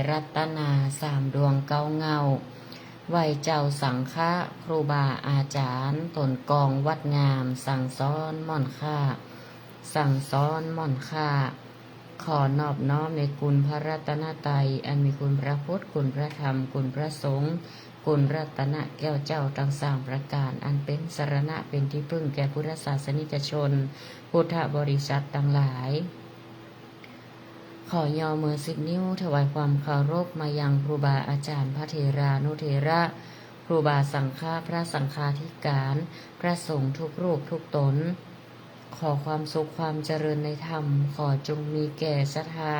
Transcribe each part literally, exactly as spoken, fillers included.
รัตนาสามดวงเก้าเหง้า ไหว้เจ้าสังฆะ ครูบาอาจ๋ารย์ ต๋นกองวัดงาม สั่งสอนม่อนข้า สั่งสอนม่อนข้า ขอนอบน้อมในคุณพระรัตนตรัย อันมีคุณพระพุทธ คุณพระธรรม คุณพระสงฆ์ คุณรัตนแก้วเจ้าตังสามประก๋าน อันเป๋นสรณะเป๋นตี้เปิ้งแก่พุทธศาสนิกชน พุทธบริษัทตังหลาย ขอย่อมือสิบนิ้วถวายความเคารพมายังครูบาอาจ๋ารย์ พระเถรานุเถระ ครูบาสังฆะ พระสังฆาธิการ พระสงฆ์ทุกรูปทุกต๋น ขอความสุขความเจริญในธรรม ขอจงมีแก่ศรัทธา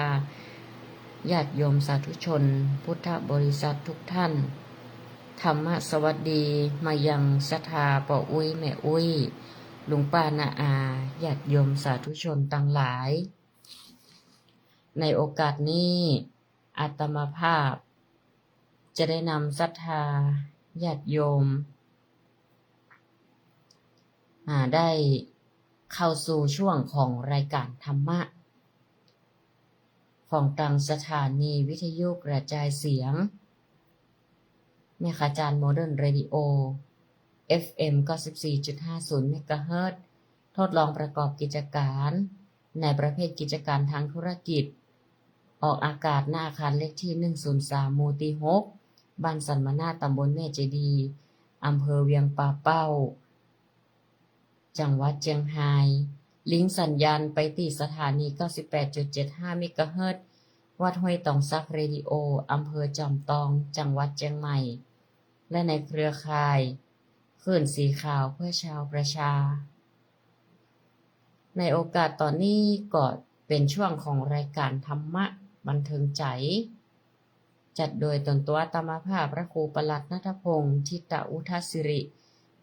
ญาติโยมสาธุชน พุทธบริษัททุกท่าน ธรรมสวัสดีมายังศรัทธาป้ออุ๊ยแม่อุ๊ย ลุงป้าน้าอา ญาติโยมสาธุชนตังหลาย ในโอกาสนี้ อาตมาภาพจะได้นำศรัทธาญาติโยม อ่า ได้เข้าสู่ช่วงของรายการธรรมะ ของตังสถานีวิทยุกระจายเสียง แม่ขจารย์โมเดิร์นเรดิโอ เอฟเอ็ม เก้าสิบสี่จุดห้าศูนย์เมกะเฮิรตซ์ ทดลองประกอบกิจการ ในประเภทกิจการทางธุรกิจ ออกอากาศ ณ อาคารเลขตี้ หนึ่งศูนย์สาม หมู่ตี้ หก บ้านสันมะนาด ตำบลแม่เจดีย์ อำเภอเวียงป่าเป้า จังหวัดเจียงฮาย ลิงก์สัญญาณไปตี้สถานี เก้าสิบแปดจุดเจ็ดห้าเมกะเฮิรตซ์ วัดห้วยตองสักเรดิโอ อำเภอจอมตอง จังหวัดเจียงใหม่ และในเครือข่าย คลื่นสีขาวเพื่อชาวประชา ในโอกาสต๋อนนี้ก็เป๋นช่วงของรายการธรรมะบันเทิงใจ๋ จัดโดยตนตั๋วอาตมาภาพพระครูประหลัดณัฐพงษ์ ทิตะอุทสิริ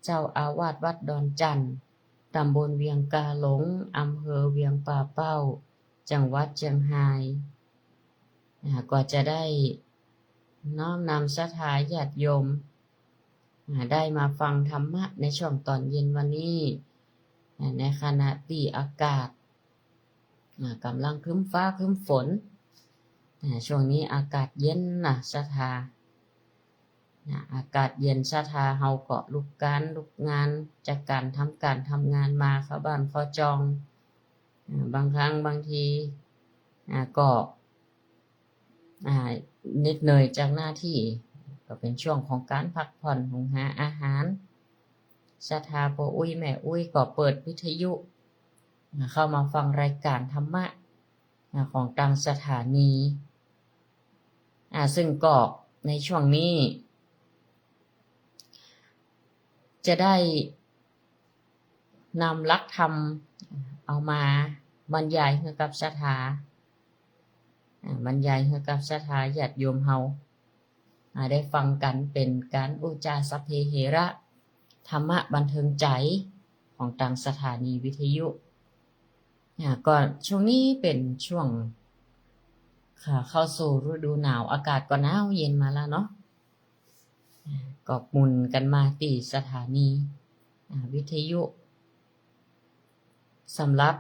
เจ้าอาวาสวัดดอนจั่น ตำบลเวียงกาหลง อำเภอเวียงป่าเป้า จังหวัดเจียงฮาย อ่า ก็จะได้น้อมนำศรัทธาญาติโยม อ่า ได้มาฟังธรรมะในช่วงต๋อนเย็นวันนี้ อ่า ในขณะตี้อากาศ อ่า ก่ำลังครึ้มฟ้าครึ้มฝน อ่า ช่วงนี้อากาศเย็นนะศรัทธา นะ อากาศเย็นศรัทธาเฮาก็ลุกก๋านลุกงาน จากก๋านทำก๋านทำงานมาเข้าบ้านเข้าจอง อ่า บางครั้งบางที อ่า ก็ อ่า เหน็ดเหนื่อยจากหน้าตี้ ก็เป๋นช่วงของก๋านพักผ่อน หุงหาอาหาร ศรัทธาป้ออุ๊ยแม่อุ๊ยก็เปิดวิทยุ อ่า เข้ามาฟังรายการธรรมะ อ่า ของตังสถานี อ่า ซึ่งก็ในช่วงนี้ จะได้นำหลักธรรมเอามาบรรยายหื้อกับศรัทธา อ่า บรรยายหื้อกับศรัทธาญาติโยมเฮา อ่า ได้ฟังกั๋นเป๋นก๋านอุจจาสัพเพเหระ ธรรมะบันเทิงใจ๋ของตังสถานีวิทยุ อ่า ก็ช่วงนี้เป๋นช่วง ค่ะ เข้าสู่ฤดูหนาว อากาศก็หนาวเย็นมาแล้วเนาะ อ่า ก็หมุนกั๋นมาตี้สถานี อ่า วิทยุ สำหรับ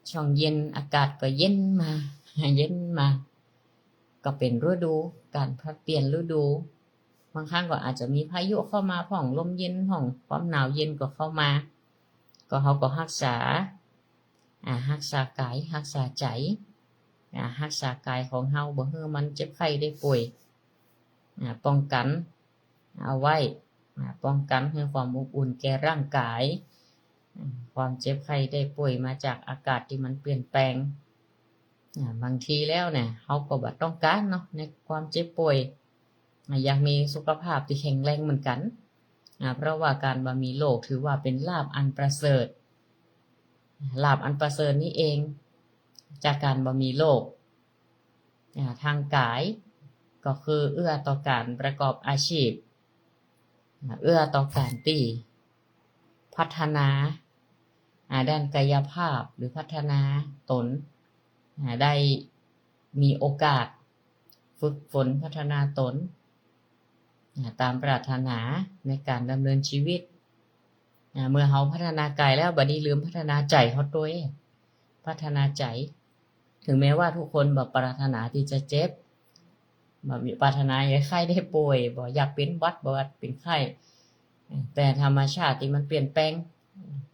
ช่วงเย็นอากาศก็เย็นมา เย็นมา ก็เป๋นฤดูก๋านผลัดเปลี่ยนฤดู บางครั้งก็อาจจะมีพายุเข้ามาพ่อง ลมเย็นพ่อง ความหนาวเย็นก็เข้ามา ก็เฮาก็ฮักษา อ่า ฮักษากาย ฮักษาใจ๋ อ่า ฮักษากายของเฮาบ่หื้อมันเจ็บไข้ได้ป่วย อ่า ป้องกั๋นเอาไว้ อ่า ป้องกั๋นหื้อความอบอุ่นแก่ร่างกาย อ่า ความเจ็บไข้ได้ป่วยมาจากอากาศตี้มันเปลี่ยนแปลง อ่า บางทีแล้วเนี่ย เฮาก็บ่ต้องก๋านเนาะ ในความเจ็บป่วย อ่า อยากมีสุขภาพตี้แข็งแรงเหมือนกั๋น อ่า เพราะว่าก๋านบ่มีโรคถือว่าเป๋นลาภอันประเสริฐ ลาภอันประเสริฐนี้เอง จากก๋านบ่มีโรค อ่า ทางกาย ก็คือเอื้อต่อก๋านประกอบอาชีพ อ่า เอื้อต่อก๋านตี้พัฒนา อ่า ด้านกายภาพหรือพัฒนาต๋น อ่า ได้มีโอกาสฝึกฝนพัฒนาต๋น อ่า ต๋ามปรารถนาในก๋านดำเนินชีวิต อ่า เมื่อเฮาพัฒนากายแล้ว บัดนี้ลืมพัฒนาใจ๋เฮาตวย พัฒนาใจ๋ ถึงแม้ว่าทุกคนบ่ปรารถนาตี้จะเจ็บ บ่ปรารถนาอยากไข้ได้ป่วย บ่อยากเป๋นหวัด บ่อยากเป๋นไข้ แต่ธรรมชาติตี้มันเปลี่ยนแปลง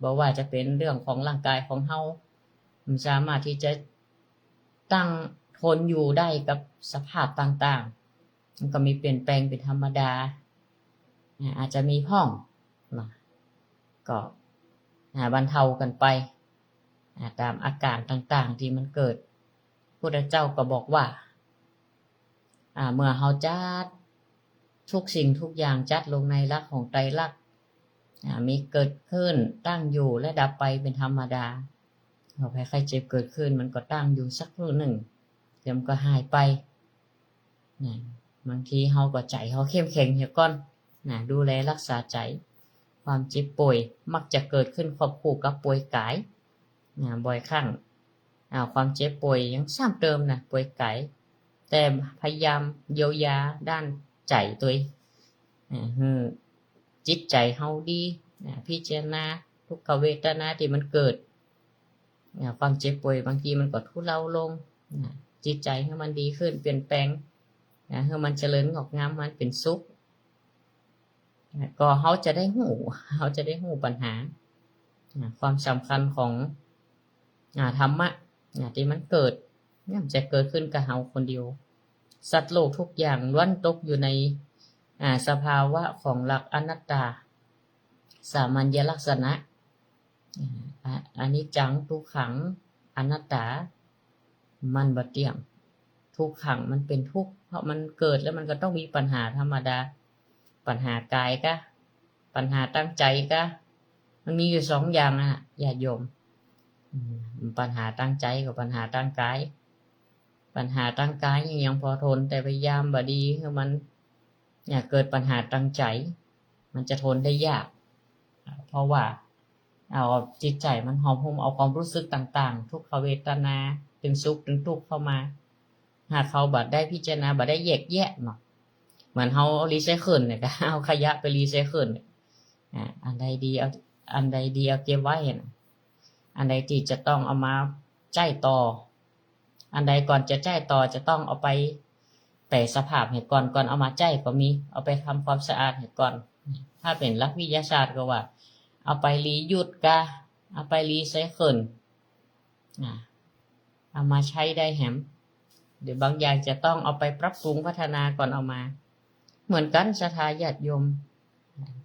บ่ว่าจะเป๋นเรื่องของร่างกายของเฮา มันสามารถตี้จะตั้งทนอยู่ได้กับสภาพต่างๆ มันก็มีเปลี่ยนแปลงเป๋นธรรมดา อ่า อาจจะมีพ่องนะ ก็ อ่า บรรเทากั๋นไป อ่า ต๋ามอาก๋านต่างๆ ตี้มันเกิด พุทธเจ้าก็บอกว่า อ่า เมื่อเฮาจัดทุกสิ่งทุกอย่างจัดลงในหลักของไตรลักษณ์ อ่า มีเกิดขึ้น ตั้งอยู่ และดับไปเป๋นธรรมดา โรคภัยไข้เจ็บเกิดขึ้น มันก็ตั้งอยู่สักครู่นึ่ง เดี๋ยวมันก็หายไป นะ บางทีเฮาก็ใจ๋เฮาเข้มแข็งเหียก่อน นะ ดูแลรักษาใจ๋ ความเจ็บป่วยมักจะเกิดขึ้นควบคู่กับป่วยกาย นะ บ่อยครั้ง อ่า ความเจ็บป่วยยังซ้ำเติมนะ ป่วยกาย แต่พยายามเยียวยาด้านใจ๋ตวย อ่า หื้อจิตใจ๋เฮาดี อ่า พิจารณาทุกขเวทนาตี้มันเกิด อ่า ความเจ็บป่วยบางทีมันก็ทุเลาลง อ่า จิตใจ๋หื้อมันดีขึ้น เปลี่ยนแปลง อ่า หื้อมันเจริญงอกงาม มันเป๋นสุข อ่า ก็เฮาจะได้ฮู้ เฮาจะได้ฮู้ปัญหา อ่า ความสำคัญของ อ่า ธรรมะ อ่า ตี้มันเกิด มันบ่ใจ้เกิดขึ้นกับเฮาคนเดียว สัตว์โลกทุกอย่างล้วนตกอยู่ใน อ่า สภาวะของหลักอนัตตา สามัญญลักษณะ อ่า อนิจจัง ทุกขัง อนัตตา มันบ่เตี้ยง ทุกขัง มันเป๋นทุกข์ เพราะมันเกิดแล้วมันก็ต้องมีปัญหาธรรมดา ปัญหากายกะ ปัญหาตางใจ๋กะ มันมีอยู่สองอย่างอะ ญาติโยม อืม ปัญหาตางใจ๋กับปัญหาตางกาย ปัญหาตางกายนี่ยังพอทน แต่พยายามบ่ดีหื้อมัน เนี่ย เกิดปัญหาตางใจ๋ มันจะทนได้ยาก เพราะว่าเอาจิตใจ๋มันหอบหุ้มเอาความรู้สึกต่างๆ ทุกขเวทนา ตึงสุขตึงตุ๊กข์เข้ามา หากเฮาบ่ได้พิจารณา บ่ได้แยกแยะเนาะ เหมือนเฮาเอารีไซเคิลเนี่ย ก็เอาขยะไปรีไซเคิลเนี่ย อ่า อันใดดีเอา อันใดดีเอาเก็บไว้นะ อันใดตี้จะต้องเอามาใจ๊ต่อ อันใดก่อนจะใจ๊ต่อจะต้องเอาไปแป๋สภาพเหียก่อน ก่อนเอามาใจ๊ก็มี เอาไปทำความสะอาดเหียก่อน ถ้าเป๋นหลักวิทยาศาสตร์ก็ว่า เอาไปรียูสกะ เอาไปรีไซเคิล อ่า เอามาใจ๊ได้แหม หรือบางอย่างจะต้องเอาไปปรับปรุงพัฒนาก่อนเอามา เหมือนกั๋นศรัทธาญาติโยม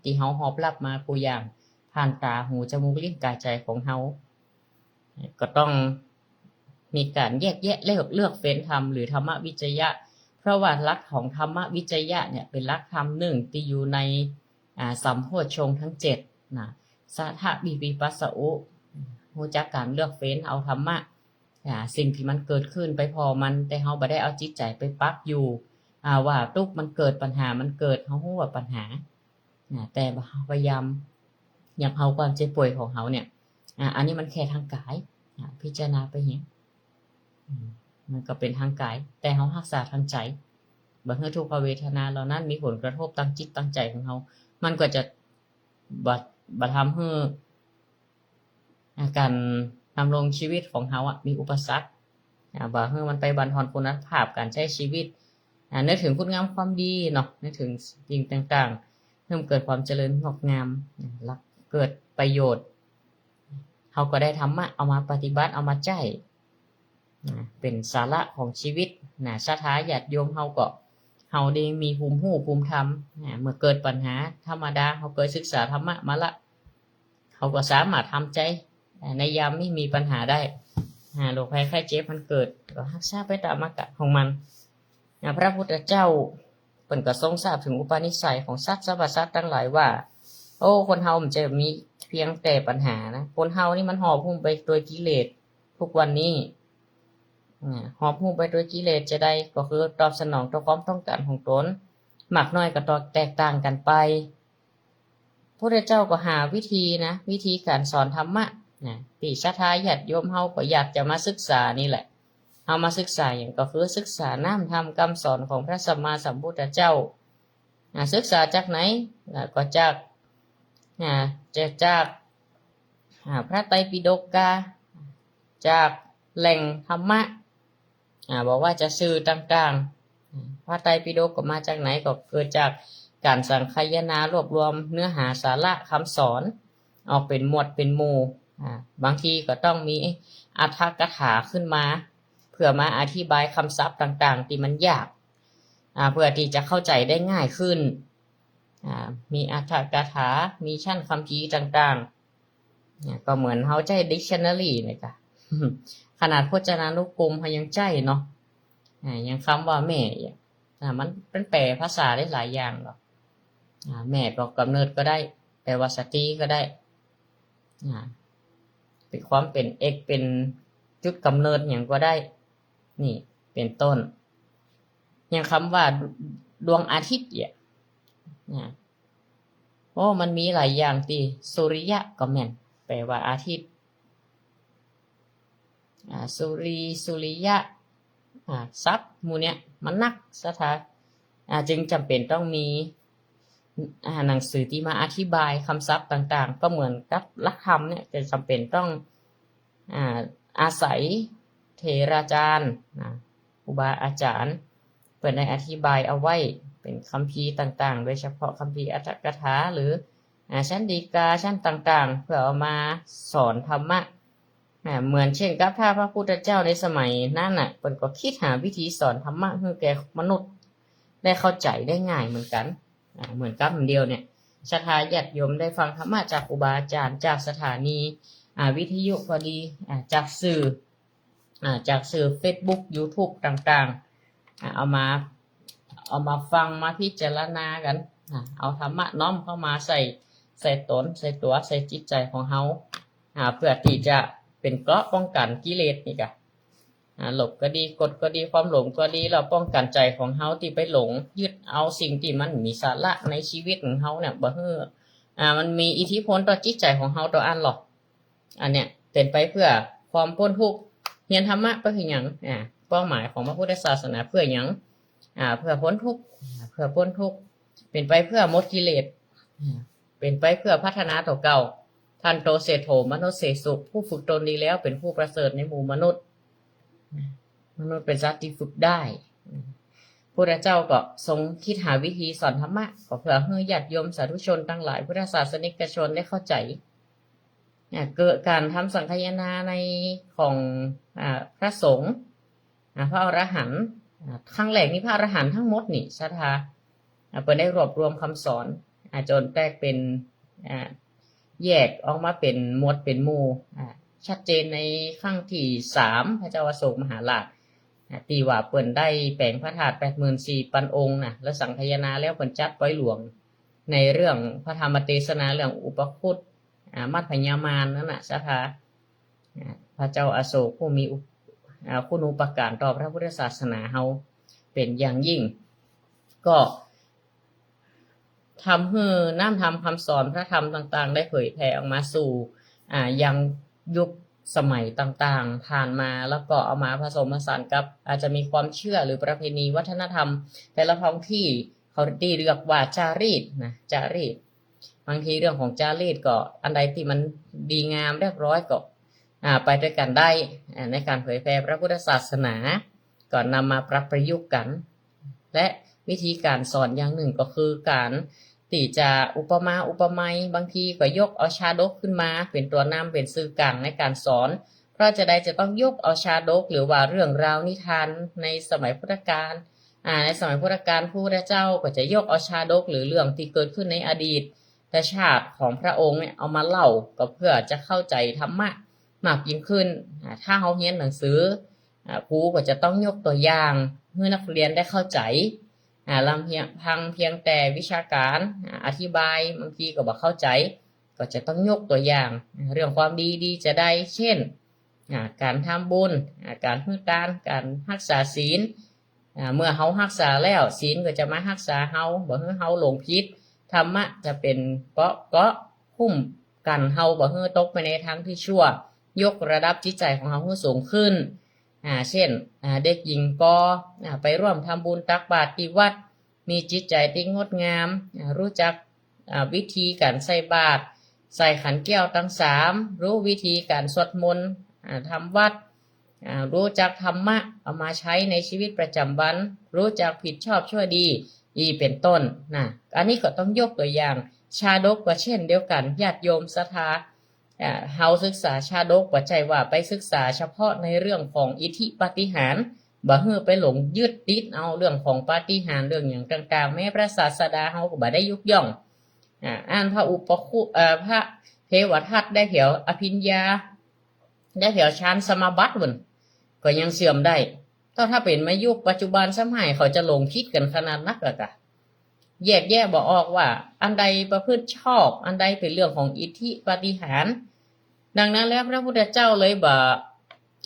ตี้เฮาหอบฮับมากู้อย่าง ผ่านต๋า หู จมูก ลิ้น ก๋าย ใจ๋ของเฮา ก็ต้องมีก๋านแยกแยะ เลือก เลือกเฟ้นธรรม หรือธรรมวิจยะ เพราะว่าหลักของธรรมวิจยะเนี่ยเป๋นหลักธรรมนึ่งตี้อยู่ใน อ่า สัมโพชฌงค์ทั้งเจ็ดนะ สัทธะ วิปปสสะ อุ ฮู้จักก๋านเลือกเฟ้นเอาธรรมะ อ่า สิ่งตี้มันเกิดขึ้นไปผ่อมัน แต่เฮาบ่ได้เอาจิตใจ๋ไปปักอยู่ อ่า ว่าตุ๊กข์มันเกิด ปัญหามันเกิด เฮาฮู้ว่าปัญหา อ่า แต่พยายามอยากเอาความเจ็บป่วยของเฮาเนี่ย อ่า อันนี้มันแค่ตางกาย อ่า พิจารณาไปเหีย อืม มันก็เป๋นตางกาย แต่เฮาฮักษาตางใจ๋ บ่หื้อทุกขเวทนาเหล่านั้นมีผลกระทบตางจิตตางใจ๋ของเฮา มันก็จะบ่ บ่ทำหื้อ อ่า ก๋านดำรงชีวิตของเฮาอะ มีอุปสรรค อ่า บ่หื้อมันไปบั่นทอนคุณภาพก๋านใจ๊ชีวิต อ่า นึกเถิงคุณงามความดีเนาะ นึกเถิงสิ่งต่างๆ หื้อมันเกิดความเจริญงอกงาม อ่า และเกิดประโยชน์ เฮาก็ได้ธรรมะเอามาปฏิบัติ เอามาใจ๊ นะ เป๋นสาระของชีวิตนะ ศรัทธาญาติโยมเฮาก็ เฮาได้มีภูมิฮู้ภูมิธรรมนะ เมื่อเกิดปัญหาธรรมดา เฮาเกยศึกษาธรรมะมาละ เฮาก็สามารถทำใจ๊ อ่า ในยามนี้มีปัญหาได้ อ่า โรคภัยไข้เจ็บมันเกิด ก็ฮักษาไปต๋ามอาก๋านของมัน อ่า พระพุทธเจ้าเปิ้นก็ทรงทราบเถิงอุปนิสัยของสัตว์สรรพสัตว์ตังหลายว่า โอ้ คนเฮามันบ่ใจ้มีเพียงแต่ปัญหานะ คนเฮานี่มันหอบหุ้มไปโดยกิเลส ทุกวันนี้ อ่า หอบหุ้มไปโดยกิเลสจะใด ก็คือตอบสนองต่อความต้องก๋านของตน มากน้อยก็ตอ แตกต่างกั๋นไป พุทธเจ้าก็หาวิธีนะ วิธีก๋านสอนธรรมะนะ ตี้ศรัทธาญาติโยมเฮาก็อยากจะมาศึกษานี่แหละ เฮามาศึกษาหยัง ก็คือศึกษาน้ำธรรมกำสอนของพระสัมมาสัมพุทธเจ้า อ่า ศึกษาจากไหน อ่า ก็จาก อ่า จะจาก อ่า พระไตรปิฎกกา จากแหล่งธรรมะ อ่า บ่ว่าจะสื่อต่างๆ อ่า พระไตรปิฎกก็มาจากไหน ก็เกิดจากก๋านสังคายนา รวบรวมเนื้อหาสาระกำสอนออกเป๋นหมวดเป๋นหมู่ อ่า บางทีก็ต้องมีอรรถกถาขึ้นมา เปื้อมาอธิบายกำศัพท์ต่างๆ ตี้มันยาก อ่า เปื้อตี้จะเข้าใจ๋ได้ง่ายขึ้น อ่า มีอรรถกถา มีฉั้นคัมภีร์ต่างๆ เนี่ย ก็เหมือนเฮาใจ๊ dictionary เนี่ยก่ะ ขนาดพจนานุกรมเฮายังใจ๊เนาะ อ่า อย่างกำว่าแม่เนี่ย อ่า มัน มันแป๋ภาษาได้หลายอย่างเนาะ อ่า แม่ก็ก๋ำเนิดก็ได้ แป๋ว่าสตรีก็ได้ อ่า เป๋นความเป๋นเอก เป๋นจุดก๋ำเนิดหยังก็ได้ นี่ เป๋นต้น อย่างกำว่าดวงอาทิตย์เนี่ย อ่า โอ้ มันมีหลายอย่างตี้ สุริยะก็แม่น แป๋ว่าอาทิตย์ อ่า สุรี สุริยะ อ่า ศัพท์หมู่เนี่ยมันนักศรัทธา อ่า จึงจ๋ำเป๋นต้องมี อ่า หนังสือตี้มาอธิบายกำศัพท์ต่างๆ ก็เหมือนกับหลักธรรมเนี่ย จะจ๋ำเป๋นต้อง อ่า อาศัยเถราจารย์นะ ครูบาอาจ๋ารย์ เปิ้นได้อธิบายเอาไว้เป๋นคัมภีร์ต่างๆ โดยเฉพาะคัมภีร์อรรถกถา หรือ อ่า ฉัณฑีกา ฉั้นต่างๆ เปื้อเอามาสอนธรรมะ อ่า เหมือนเช่นกับถ้าพระพุทธเจ้าในสมัยนั้นน่ะ เปิ้นก็กึ๊ดหาวิธีสอนธรรมะหื้อแก่มนุษย์ได้เข้าใจ๋ได้ง่ายเหมือนกั๋น อ่า เหมือนกับเดี๋ยวเนี่ย ศรัทธาญาติโยมได้ฟังธรรมะจากครูบาอาจ๋ารย์ จากสถานี อ่า วิทยุก็ดี อ่า จากสื่อ อ่า จากสื่อเฟซบุ๊ก ยูทูบต่างๆ อ่า เอามา เอามาฟัง มาพิจารณากั๋น อ่า เอาธรรมะน้อมเข้ามาใส่ ใส่ตน ใส่ตั๋ว ใส่จิตใจ๋ของเฮา อ่า เปื้อตี้จะเป๋นเกราะป้องกั๋นกิเลสนี่ก่ะ อ่า โลภก็ดี โกรธก็ดี ความหลงก็ดี แล้วป้องกั๋นใจ๋ของเฮาตี้ไปหลงยึดเอาสิ่งตี้มันมีสาระในชีวิตของเฮาเนี่ย บ่หื้อ อ่า มันมีอิทธิพลต่อจิตใจ๋ของเฮาตั๋วอั้นหรอก อันเนี้ยเป๋นไปเปื้อความป๊นทุกข์ เฮียนธรรมะไปเปื้อหยัง อ่า เป้าหมายของพระพุทธศาสนาเปื้อหยัง อ่า เปื้อป๊นทุกข์ อ่า เปื้อป๊นทุกข์ เป๋นไปเปื้อหมดกิเลส อ่า เป๋นไปเปื้อพัฒนาตั๋วเก่า ทันโต เศรษฐโถ มนุสเสสุ ผู้ฝึกตนดีแล้วเป๋นผู้ประเสริฐในหมู่มนุษย์ มนุษย์เป๋นสัตว์ตี้ฝึกได้ พุทธเจ้าก็ทรงกึ๊ดหาวิธีสอนธรรมะ ก็เปื้อหื้อญาติโยมสาธุชนตังหลาย พุทธศาสนิกชนได้เข้าใจ๋ เนี่ย เกิดก๋านทำสังคายนาในของ อ่า พระสงฆ์ อ่า พระอรหันต์ อ่า ครั้งแรกนี่พระอรหันต์ตังหมดนี่ศรัทธา อ่า เปิ้นได้รวบรวมกำสอน อ่า จ๋นแตกเป๋น อ่า แยกออกมาเป๋นหมวดเป๋นหมู่ อ่า ชัดเจนในครั้งตี้สาม พระเจ้าอโศกมหาราช อ่า ตี้ว่าเปิ้นได้แป๋งพระธาตุแปดหมื่นสี่ปันองค์นะ แล้วสังคายนาแล้วเปิ้นจัดปอยหลวง ในเรื่องพระธรรมเตสนาเรื่องอุปคุต อ่า มัชฌิมานนั่นน่ะศรัทธา อ่า พระเจ้าอโศกผู้มีอุป- อ่า คุณูปการต่อพระพุทธศาสนาเฮาเป๋นอย่างยิ่ง ก็ทำหื้อน้ำธรรมกำสอนพระธรรมต่างๆ ได้เผยแผ่ออกมาสู่ อ่า ยังยุคสมัยต่างๆ ผ่านมา แล้วก็เอามาผสมผสานกับ อาจจะมีความเชื่อหรือประเพณีวัฒนธรรมแต่ละท้องที่ เขาตี้เรียกว่าจารีตนะ จารีต บางทีเรื่องของจารีตก็อันใดตี้มันดีงามเรียบร้อยก็ อ่า ไปตวยกั๋นได้ อ่า ในก๋านเผยแผ่พระพุทธศาสนา ก็นำมาปรับประยุกต์กั๋น และวิธีก๋านสอนอย่างนึ่งก็คือก๋านตี้จะอุปมาอุปไมย บางทีก็ยกเอาชาดกขึ้นมาเป๋นตั๋วนำ เป๋นสื่อกลางในก๋านสอน เพราะจาใดจะต้องยกเอาชาดก หรือว่าเรื่องราวนิทานในสมัยพุทธกาล อ่า ในสมัยพุทธกาลพระพุทธเจ้าก็จะยกเอาชาดกหรือเรื่องตี้เกิดขึ้นในอดีตชาติของพระองค์เนี่ยเอามาเล่า ก็เพื่อจะเข้าใจ๋ธรรมะมากยิ่งขึ้น อ่า ถ้าเฮาเฮียนหนังสือ อ่า ครูก็จะต้องยกตั๋วอย่างหื้อนักเรียนได้เข้าใจ๋ อ่า ลำเพียง พังเพียงแต่วิชาก๋าน อ่า อธิบายบางทีก็บ่เข้าใจ๋ ก็จะต้องยกตั๋วอย่าง อ่า เรื่องความดีดีจาใด เช่น อ่า ก๋านทำบุญ อ่า ก๋านหื้อตาน ก๋านฮักษาศีล อ่า เมื่อเฮาฮักษาแล้ว ศีลก็จะมาฮักษาเฮา บ่หื้อเฮาหลงผิด ธรรมะจะเป๋นเปราะเกราะคุ้มกั๋นเฮา บ่หื้อตกไปในทางตี้ชั่ว ยกระดับจิตใจ๋ของเฮาหื้อสูงขึ้น อ่า เช่น อ่า เด็กหญิงก็ อ่า ไปร่วมทำบุญตักบาตรตี้วัด มีจิตใจ๋ตี้งดงาม อ่า ฮู้จัก อ่า วิธีก๋านใส่บาตร ใส่ขันแก้วตังสาม ฮู้วิธีก๋านสวดมนต์ อ่า ทำวัตร อ่า ฮู้จักธรรมะ เอามาใจ๊ในจีวิตประจ๋ำวัน ฮู้จักผิดชอบชั่วดี อี้เป๋นต้นนะ อันนี้ก็ต้องยกตั๋วอย่าง ชาดกก็เจ้นเดียวกั๋น ญาติโยมศรัทธา อ่า เฮาศึกษาชาดก บ่ใจ้ว่าไปศึกษาเฉพาะในเรื่องของอิทธิปาฏิหาริย์ บ่หื้อไปหลงยึดติดเอาเรื่องของปาฏิหาริย์เรื่องหยังต่างๆ แม้พระศาสดาเฮาก็บ่ได้ยกย่อง อ่า อันพระอุปคุ เอ่อ พระเทวทัตได้แถวอภิญญา ได้แถวฌานสมาบัติปุ้น ก็ยังเสื่อมได้ ถ้า ถ้าเป๋นมายุคปัจจุบันสมัย เขาจะหลงผิดกั๋นขนาดนักละกะ แยกแยะบ่ออกว่าอันใดประพฤติชอบ อันใดเป๋นเรื่องของอิทธิปาฏิหาริย์ ดังนั้นแล้วพระพุทธเจ้าเลยบ่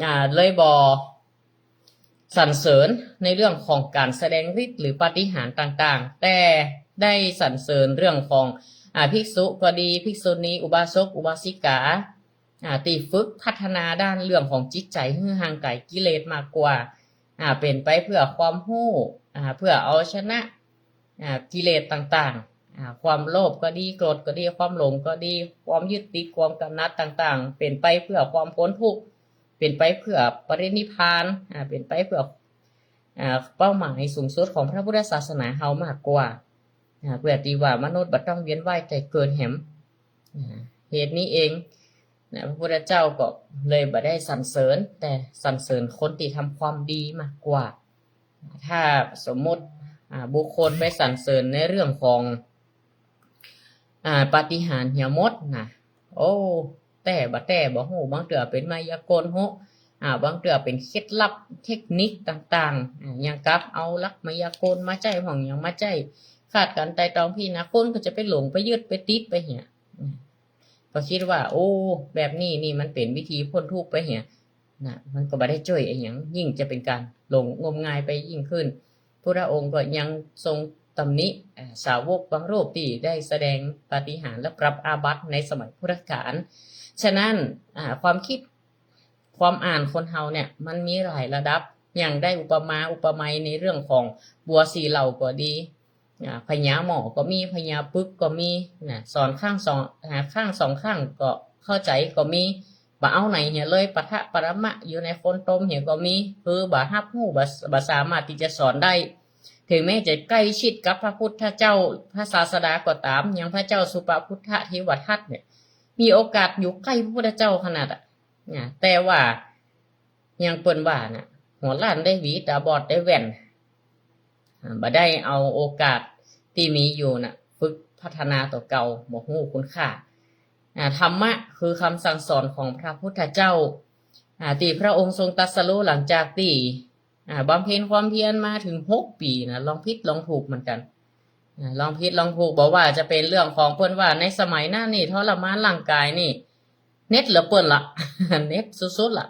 อ่า เลยบ่สรรเสริญในเรื่องของก๋านแสดงฤทธิ์หรือปาฏิหาริย์ต่างๆ แต่ได้สรรเสริญเรื่องของ อ่า ภิกษุก็ดี ภิกษุณี อุบาสก อุบาสิกา อ่า ตี้ฝึกพัฒนาด้านเรื่องของจิตใจ๋หื้อห่างไก๋กิเลสมากกว่า อ่า เป๋นไปเพื่อความฮู้ อ่า เพื่อเอาชนะ อ่า กิเลสต่างๆ อ่า ความโลภก็ดี โกรธก็ดี ความหลงก็ดี ความยึดติด ความกำหนัดต่างๆ เป๋นไปเพื่อความป๊นทุกข์ เป๋นไปเพื่อปรินิพพาน อ่า เป๋นไปเพื่อ อ่า เป้าหมายสูงสุดของพระพุทธศาสนาเฮามากกว่า อ่า เปื้อตี้ว่ามนุษย์บ่ต้องเวียนว่ายต๋ายเกิดแหม อ่า เหตุนี้เองนะ พระพุทธเจ้าก็เลยบ่ได้สรรเสริญ แต่สรรเสริญคนตี้ทำความดีมากกว่า ถ้าสมมุติ อ่า บุคคลไปสรรเสริญในเรื่องของ อ่า ปาฏิหาริย์เหียหมดนะ โอ้ แต๊บ่แต๊บ่ฮู้ บางเตื้อเป๋นมายากลฮู้ อ่า บางเตื้อเป๋นเคล็ดลับเทคนิคต่างๆ อ่า อย่างกับเอาหลักมายากลมาใจ๊ หว่างหยังมาใจ๊ คาดการณ์ไตร่ตรองพิจารณา คนก็จะไปหลงไปยึดไปติดไปเหีย อืม ก็กึ๊ดว่า โอ้ แบบนี้นี่มันเป๋นวิธีป๊นทุกข์ไปเหีย นะ มันก็บ่ได้จ้วยอะหยัง ยิ่งจะเป๋นก๋านหลงงมงายไปยิ่งขึ้น พุทธองค์ก็ยังทรงตำหนิ อ่า สาวกบางรูปตี้ได้แสดงปาฏิหาริย์และปรับอาบัติในสมัยพุทธกาล ฉะนั้น อ่า ความกึ๊ด ความอ่านคนเฮาเนี่ยมันมีหลายระดับ อย่างได้อุปมาอุปไมยในเรื่องของบัวสี่เหล่าก็ดี อ่า พญาหมอกก็มี พญาปึกก็มี นะ สอนข้างสอง อ่า ข้างสองข้างก็เข้าใจ๋ก็มี บ่เอาไหนเหียเลย ปะทะปะรมะอยู่ในโคลนตมเหียก็มี คือบ่ฮับฮู้ บ่ บ่สามารถตี้จะสอนได้ เถิงแม้จะใก้ชิดกับพระพุทธเจ้า พระศาสดาก็ต๋าม อย่างพระเจ้าสุปพุทธเทวทัตเนี่ย มีโอกาสอยู่ใก้พระพุทธเจ้าขนาดอะ นะ แต่ว่า อย่างเปิ้นว่าน่ะ หัวล้านได้หวี ต๋าบอดได้แว่น อ่า บ่ได้เอาโอกาสตี้มีอยู่น่ะ ฝึกพัฒนาตั๋วเก่า บ่ฮู้คุณค่า อ่า ธรรมะคือคำสั่งสอนของพระพุทธเจ้า อ่า ตี้พระองค์ทรงตรัสรู้หลังจากตี้ อ่า บำเพ็ญความเพียรมาเถิงหกปี๋นะ ลองผิดลองถูกเหมือนกั๋น อ่า ลองผิดลองถูก บ่ว่าจะเป๋นเรื่องของเปิ้นว่าในสมัยนั้นนี่ทรมานร่างกายนี่ เหน็ดเหลือเปิ้นละ เหน็ดสุดๆ ละ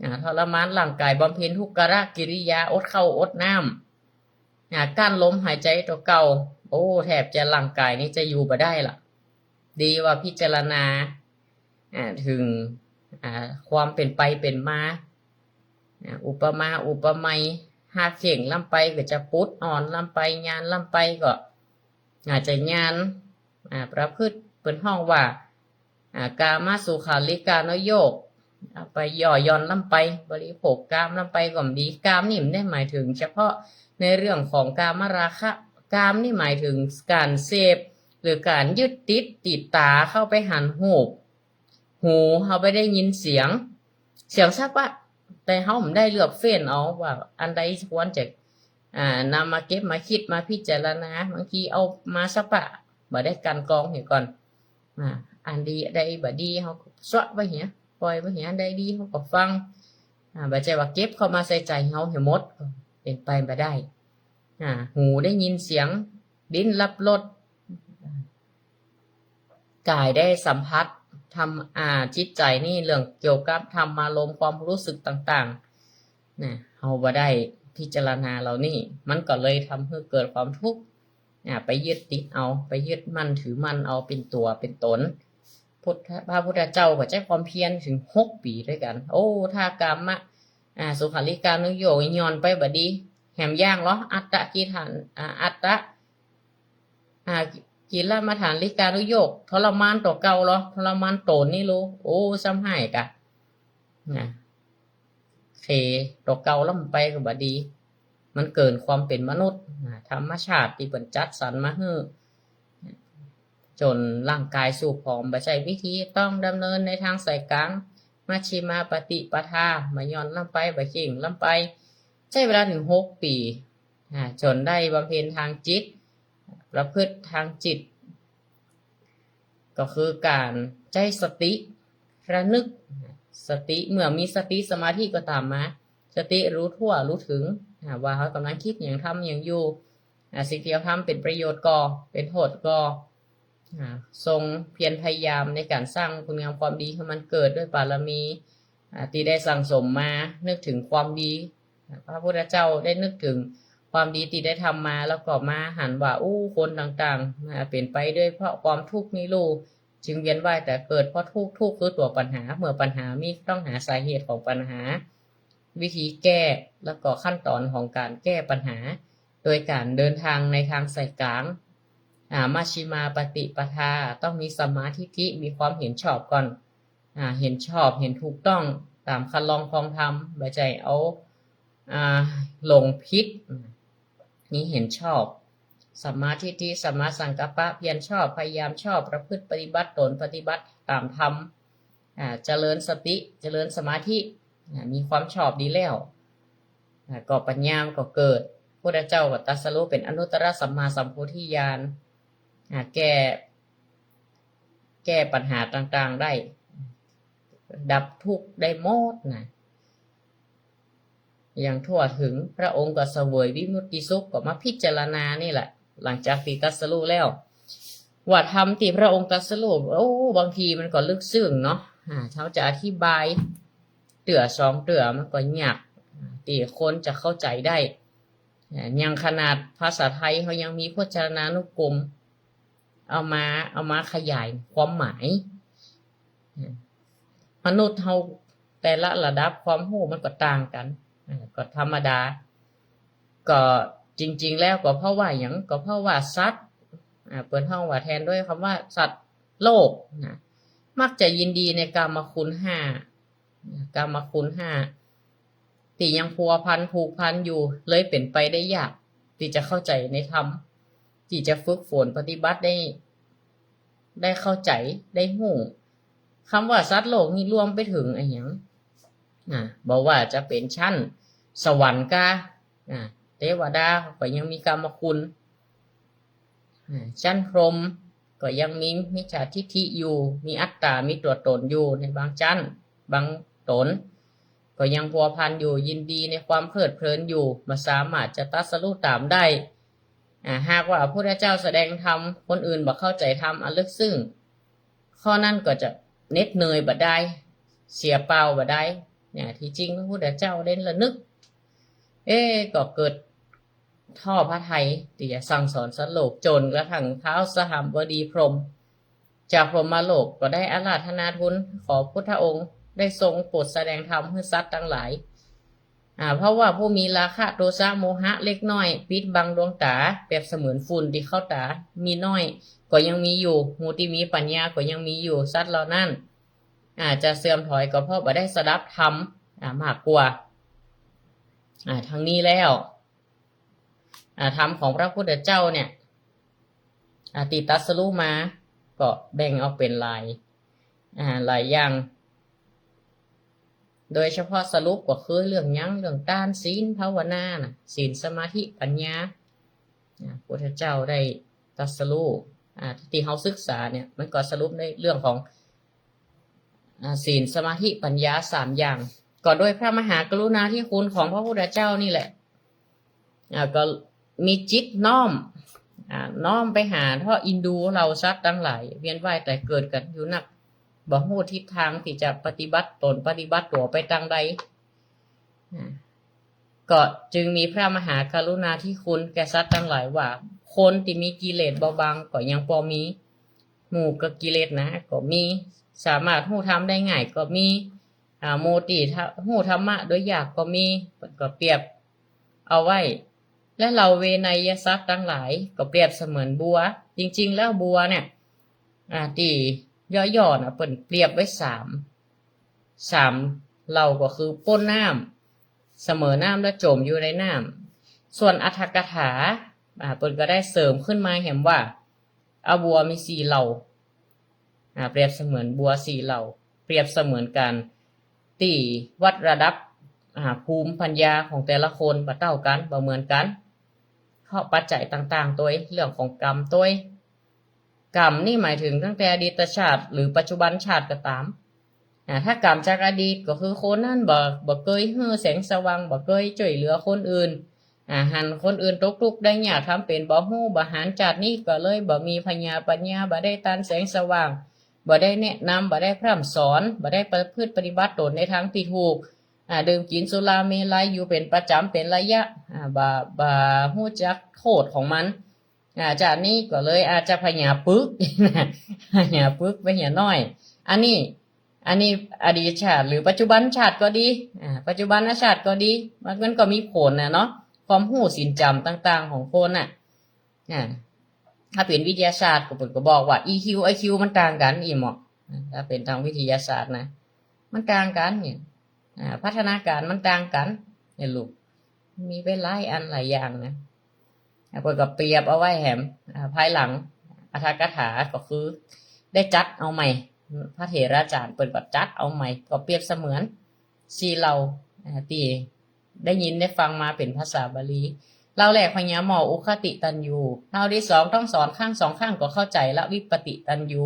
อ่า ทรมานร่างกาย บำเพ็ญทุกขกิริยา อดข้าวอดน้ำ อ่า กั้นลมหายใจ๋ตั๋วเก่า โอ้ แทบจะร่างกายนี่จะอยู่บ่ได้ละ ดีว่าพิจารณา อ่า เถิง อ่า ความเป๋นไปเป๋นมา อ่า อุปมาอุปไมย หากเข่งล้ำไปก็จะปุด อ่อนล้ำไป หยาบล้ำไปก็ อาจจะหยาบ อ่า ประพฤติ เปิ้นฮ้องว่า อ่า กามสุขัลลิกานุโยค เอาไปย่อหย่อนล้ำไป บริโภคกามล้ำไปก็บ่ดี กามนี่บ่ได้หมายเถิงเฉพาะในเรื่องของกามราคะ กามนี่หมายเถิงก๋านเสพ หรือก๋านยึดติดติดต๋าเข้าไปหันรูป หูเฮาไปได้ยินเสียง เสียงสะปะ แต่เฮาบ่ได้เลือกเฟ้นเอาว่าอันใดควรจะ อ่า นำมาเก็บมาคิดมาพิจารณา บางทีเอามาสะปะ บ่ได้กลั่นกรองเหียก่อน อ่า อันดี อันใดบ่ดี เฮาก็สะไปเหีย ป่อยไปเหีย อันใดดี เฮาก็ฟัง อ่า บ่ใจ้ว่าเก็บเข้ามาใส่ใจ๋เฮาหื้อหมด เป๋นไปบ่ได้ อ่า หูได้ยินเสียง ลิ้นรับรส กายได้สัมผัส ธรรม อ่า จิตใจ๋นี่เรื่องเกี่ยวกับธรรมารมณ์ ความรู้สึกต่างๆ นะ เฮาบ่ได้พิจารณาเหล่านี้ มันก็เลยทำหื้อเกิดความทุกข์ อ่า ไปยึดติดเอา ไปยึดมั่นถือมั่นเอาเป๋นตั๋วเป๋นต๋น พุทธ พระพุทธเจ้าก็ใจ๊ความเพียรเถิงหกปี๋ด้วยกั๋น โอ้ ถ้ากามะ อ่า สุขัลลิกานุโยคหย่อนไปบ่ดี แหมอย่างลอ อัตตกิล อ่า อัตต อ่า กิลมัฏฐานิกานุโยค ทรมานตั๋วเก่าลอ ทรมานต๋นนี่ลอ โอ้ ซ้ำฮ้ายกะ นะ เข ตั๋วเก่าล้ำไปก็บ่ดี มันเกินความเป๋นมนุษย์ อ่า ธรรมชาติตี้เปิ้นจัดสรรมาหื้อ จ๋นร่างก๋ายสูบผอม บ่ใจ้วิธี ต้องดำเนินในตางสายกลาง มัชฌิมาปฏิปทา บ่หย่อนล้ำไป บ่เข่งล้ำไป ใจ๊เวลาเถิงหกปี๋ อ่า จ๋นได้บำเพ็ญตางจิต ประพฤติตางจิต ก็คือก๋านใจ๊สติระนึก สติ เมื่อมีสติสมาธิก็ต๋ามมา สติรู้ทั่วรู้เถิง อ่า ว่าเฮาก่ำลังกึ๊ดหยัง ทำหยังอยู่ อ่า สิ่งตี้เฮาทำเป๋นประโยชน์ก่อ เป๋นโต้ษก่อ อ่า ทรงเพียรพยายามในก๋านสร้างคุณงามความดีหื้อมันเกิดด้วยบารมี อ่า ตี้ได้สั่งสมมา นึกเถิงความดี อ่า พระพุทธเจ้าได้นึกเถิงความดีตี้ได้ทำมา แล้วก็มาหันว่า อู้ คนต่างๆ อ่า เป๋นไปด้วยเพราะความทุกข์นี่ลู่ จึงเวียนว่ายต๋ายเกิดเพราะทุกข์ ทุกข์คือตั๋วปัญหา เมื่อปัญหามีต้องหาสาเหตุของปัญหา วิธีแก้ แล้วก็ขั้นตอนของก๋านแก้ปัญหา โดยก๋านเดินตางในตางสายกลาง อ่า มัชฌิมาปฏิปทา ต้องมีสัมมาทิฏฐิ มีความเห็นชอบก่อน อ่า เห็นชอบ เห็นถูกต้องต๋ามคันลองครองธรรม บ่ใจ้เอา อ่า หลงผิด นี่เห็นชอบ สัมมาทิฏฐิ สัมมาสังกัปปะ เพียรชอบ พยายามชอบ ประพฤติปฏิบัติตน ปฏิบัติต๋ามธรรม อ่า เจริญสติ เจริญสมาธิ อ่า มีความชอบดีแล้ว อ่า ก็ปัญญามันก็เกิด พุทธเจ้าก็ตรัสรู้เป๋นอนุตตรสัมมาสัมโพธิญาณ อ่า แก้ แก้ปัญหาต่างๆ ได้ ดับทุกข์ได้หมดนะ อย่างทั่วเถิง พระองค์ก็เสวยวิมุตติสุข ก็มาพิจารณานี่แหละ หลังจากตี้ตรัสรู้แล้ว ว่าธรรมตี้พระองค์ตรัสรู้ โอ้ บางทีมันก็ลึกซึ้งเนาะ อ่า เฮาจะอธิบายเตื้อสองเตื้อมันก็ยาก อ่า ตี้คนจะเข้าใจ๋ได้ อ่า อย่างขนาดภาษาไทยเฮายังมีพจนานุกรม เอามา เอามาขยายความหมาย อ่า มนุษย์เฮาแต่ละระดับความฮู้มันก็ต่างกั๋น อ่า ก็ธรรมดา ก็จริงๆ แล้วก็เพราะว่าหยัง ก็เพราะว่าสัตว์ อ่า เปิ้นฮ้องว่าแทนด้วยกำว่าสัตว์โลกนะ มักจะยินดีในกามคุณห้า กามคุณห้า ตี้ยังพัวพันผูกพันอยู่ เลยเป๋นไปได้ยาก ตี้จะเข้าใจ๋ในธรรม ตี้จะฝึกฝนปฏิบัติได้ ได้เข้าใจ๋ ได้ฮู้ กำว่าสัตว์โลกนี่รวมไปเถิงอะหยัง อ่า บ่ว่าจะเป๋นชั้นสวรรค์กา อ่า เตวดาก็ยังมีกามคุณ อ่า ชั้นพรหมก็ยังมีมิจฉาทิฏฐิอยู่ มีอัตตา มีตั๋วต๋นอยู่ในบางชั้น บางต๋น ก็ยังพัวพันอยู่ ยินดีในความเพลิดเพลินอยู่ บ่สามารถจะตรัสรู้ต๋ามได้ อ่า หากว่าพระพุทธเจ้าแสดงธรรม คนอื่นบ่เข้าใจ๋ธรรมอันลึกซึ้ง ข้อนั้นก็จะเหน็ดเหนื่อยบ่ดาย เสียเปล่าบ่ดาย เนี่ย ตี้จริงพระพุทธเจ้าได้ระนึก เอ๊ะ ก็เกิด ทอดพระทัยตี้จะสั่งสอนสัตว์โลก จ๋นกระทั่งท้าวสหัมบดีพรหม จากพรหมโลกก็ได้อาราธนาทูลขอพุทธองค์ได้ทรงโปรดแสดงธรรมหื้อสัตว์ตังหลาย อ่า เพราะว่าผู้มีราคะโทสะโมหะเล็กน้อย ปิดบังดวงต๋า เปรียบเสมือนฝุ่นตี้เข้าต๋า มีน้อยก็ยังมีอยู่ หมู่ตี้มีปัญญาก็ยังมีอยู่ สัตว์เหล่านั้น อ่า จะเสื่อมถอยก็เพราะบ่ได้สดับธรรม อ่า มากกว่า อ่า ทั้งนี้แล้ว อ่า ธรรมของพระพุทธเจ้าเนี่ย อ่า ตี้ตรัสรู้มา ก็แบ่งออกเป๋นหลาย อ่า หลายอย่าง โดยเฉพาะสรุปก็คือเรื่องหยัง เรื่องตาน ศีล ภาวนาน่ะ ศีล สมาธิ ปัญญา อ่า พุทธเจ้าได้ตรัสรู้ อ่า ตี้เฮาศึกษาเนี่ย มันก็สรุปในเรื่องของ อ่า ศีล สมาธิ ปัญญา สามอย่าง ก็โดยพระมหากรุณาธิคุณของพระพุทธเจ้านี่แหละ อ่า ก็มีจิตน้อม อ่า น้อมไปหาเทาะเอ็นดูเหล่าสัตว์ตังหลาย เวียนว่ายต๋ายเกิดกั๋นอยู่นัก บ่ฮู้ทิศตางตี้จะปฏิบัติต๋น ปฏิบัติตั๋วไปตางใด อ่า ก็จึงมีพระมหากรุณาธิคุณแก่สัตว์ตังหลายว่า คนตี้มีกิเลสเบาบางก็ยังปอมี หมู่กะกิเลสหนาก็มี สามารถฮู้ธรรมได้ง่ายก็มี อ่า หมู่ตี้ฮู้ธรรมะโดยยากก็มี ก็เปรียบเอาไว้ และเหล่าเวไนยสัตว์ตังหลายก็เปรียบเสมือนบัว จริงๆ แล้วบัวเนี่ย อ่า ตี้ย่อๆ น่ะ เปิ้นเปรียบไว้สาม สามเหล่าก็คือป้นน้ เสมอน้ำและจ่มอยู่ในน้ำ ส่วนอรรถกถา อ่า เปิ้นก็ได้เสริมขึ้นมาแหมว่า เอาบัวมีสี่เหล่า อ่า เปรียบเสมือนบัวสี่เหล่า เปรียบเสมือนกั๋น ตี้วัดระดับ อ่า ภูมิปัญญาของแต่ละคนบ่เต้ากั๋น บ่เหมือนกั๋น เพราะปัจจัยต่างๆ ตวย เรื่องของกรรมตวย กรรมนี่หมายถึงตั้งแต่อดีตชาติหรือปัจจุบันชาติก็ต๋าม อ่า ถ้ากรรมจากอดีตก็คือคนนั้นบ่ บ่เกยหื้อแสงสว่าง บ่เกยจ้วยเหลือคนอื่น อ่า หันคนอื่นตกทุกข์ได้ยาก ทำเป๋นบ่ฮู้บ่หาญ จาตินี้ก็เลยบ่มีผญาปัญญา บ่ได้ตานแสงสว่าง บ่ได้แนะนำ บ่ได้พร่ำสอน บ่ได้ประพฤติปฏิบัติตนในทางตี้ถูก อ่า ดื่มกิ๋นสุราเมรัยอยู่เป๋นประจ๋ำเป๋นระยะ อ่า บ่ บ่ฮู้จักโต้ษของมัน อ่า จาตินี้ก็เลยอาจจะผญาปึก ผญาปึก ผญาน้อย อันนี้ อันนี้อดีตชาติหรือปัจจุบันชาติก็ดี อ่า ปัจจุบันชาติก็ดี มัน มันก็มีผลน่ะเนาะ ความฮู้ศีลจ๋ำต่างๆ ของคนน่ะ อ่า ถ้าเป๋นวิทยาศาสตร์ก็ เปิ้นก็บอกว่า อี คิว ไอ คิว มันต่างกั๋น อี้หมอ ถ้าเป๋นตางวิทยาศาสตร์นะ มันต่างกั๋นเนี่ย อ่า พัฒนาก๋ารมันต่างกั๋นเนี่ยลูก มีไปหลายอันหลายอย่างนะ อ่า เปิ้นก็เปรียบเอาไว้แหม อ่า ภายหลังอรรถกถาก็คือได้จัดเอาใหม่ พระเถราจ๋ารย์เปิ้นก็จัดเอาใหม่ ก็เปรียบเสมือนสี่เหล่า อ่า ตี้ได้ยินได้ฟังมาเป๋นภาษาบาลี เหล่าแรกผญาหมอก อุคติตัญญู เหล่าตี้สองต้องสอนครั้งสองครั้งก็เข้าใจ๋ละ วิปติตัญญู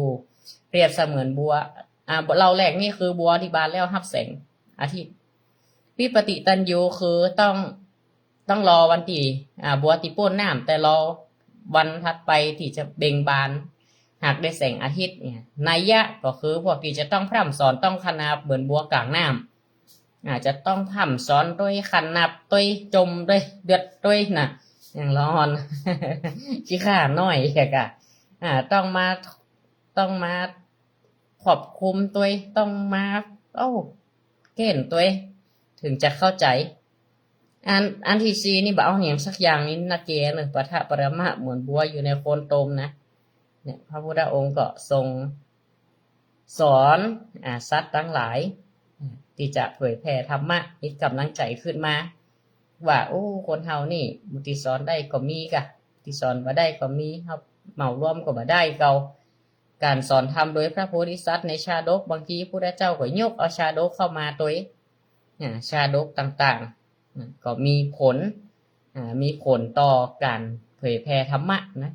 เปรียบเสมือนบัว อ่า เหล่าแรกนี่คือบัวตี้บานแล้วฮับแสงอาทิตย์ วิปติตัญญูคือต้อง ต้องรอวันตี้ อ่า บัวตี้ป๊นน้ำ แต่รอวันถัดไปตี้จะเบ่งบาน หากได้แสงอาทิตย์เนี่ย นัยยะก็คือพวกตี้จะต้องพร่ำสอน ต้องขนาบเหมือนบัวก๋างน้ำ อ่า จะต้องพร่ำสอนตวย ขนาบตวย จ่มตวย เดือดตวยน่ะ อย่างละอ่อน ขี้ข้าน้อยแค่กะ อ่า ต้องมา ต้องมาควบคุมตวย ต้องมา เอ้า เกณฑ์ตวย ถึงจะเข้าใจ๋ อัน อันตี้สี่นี่บ่เอาหยังสักอย่างนี่นะแกเนอะ ปะทะปรมะ เหมือนบัวอยู่ในโคลนตมนะ เนี่ย พระพุทธองค์ก็ทรงสอน อ่า สัตว์ตังหลาย อ่า ตี้จะเผยแผ่ธรรมะ มีก๋ำลังใจ๋ขึ้นมา ว่า โอ้ คนเฮานี่ ตี้สอนได้ก็มีกะ ตี้สอนบ่ได้ก็มี เฮาเหมารวมก็บ่ได้เก่า ก๋านสอนธรรมโดยพระโพธิสัตว์ในชาดก บางทีพุทธเจ้าก็ยกเอาชาดกเข้ามาตวย อ่า ชาดกต่างๆ อ่า ก็มีผล อ่า มีผลต่อก๋านเผยแผ่ธรรมะนะ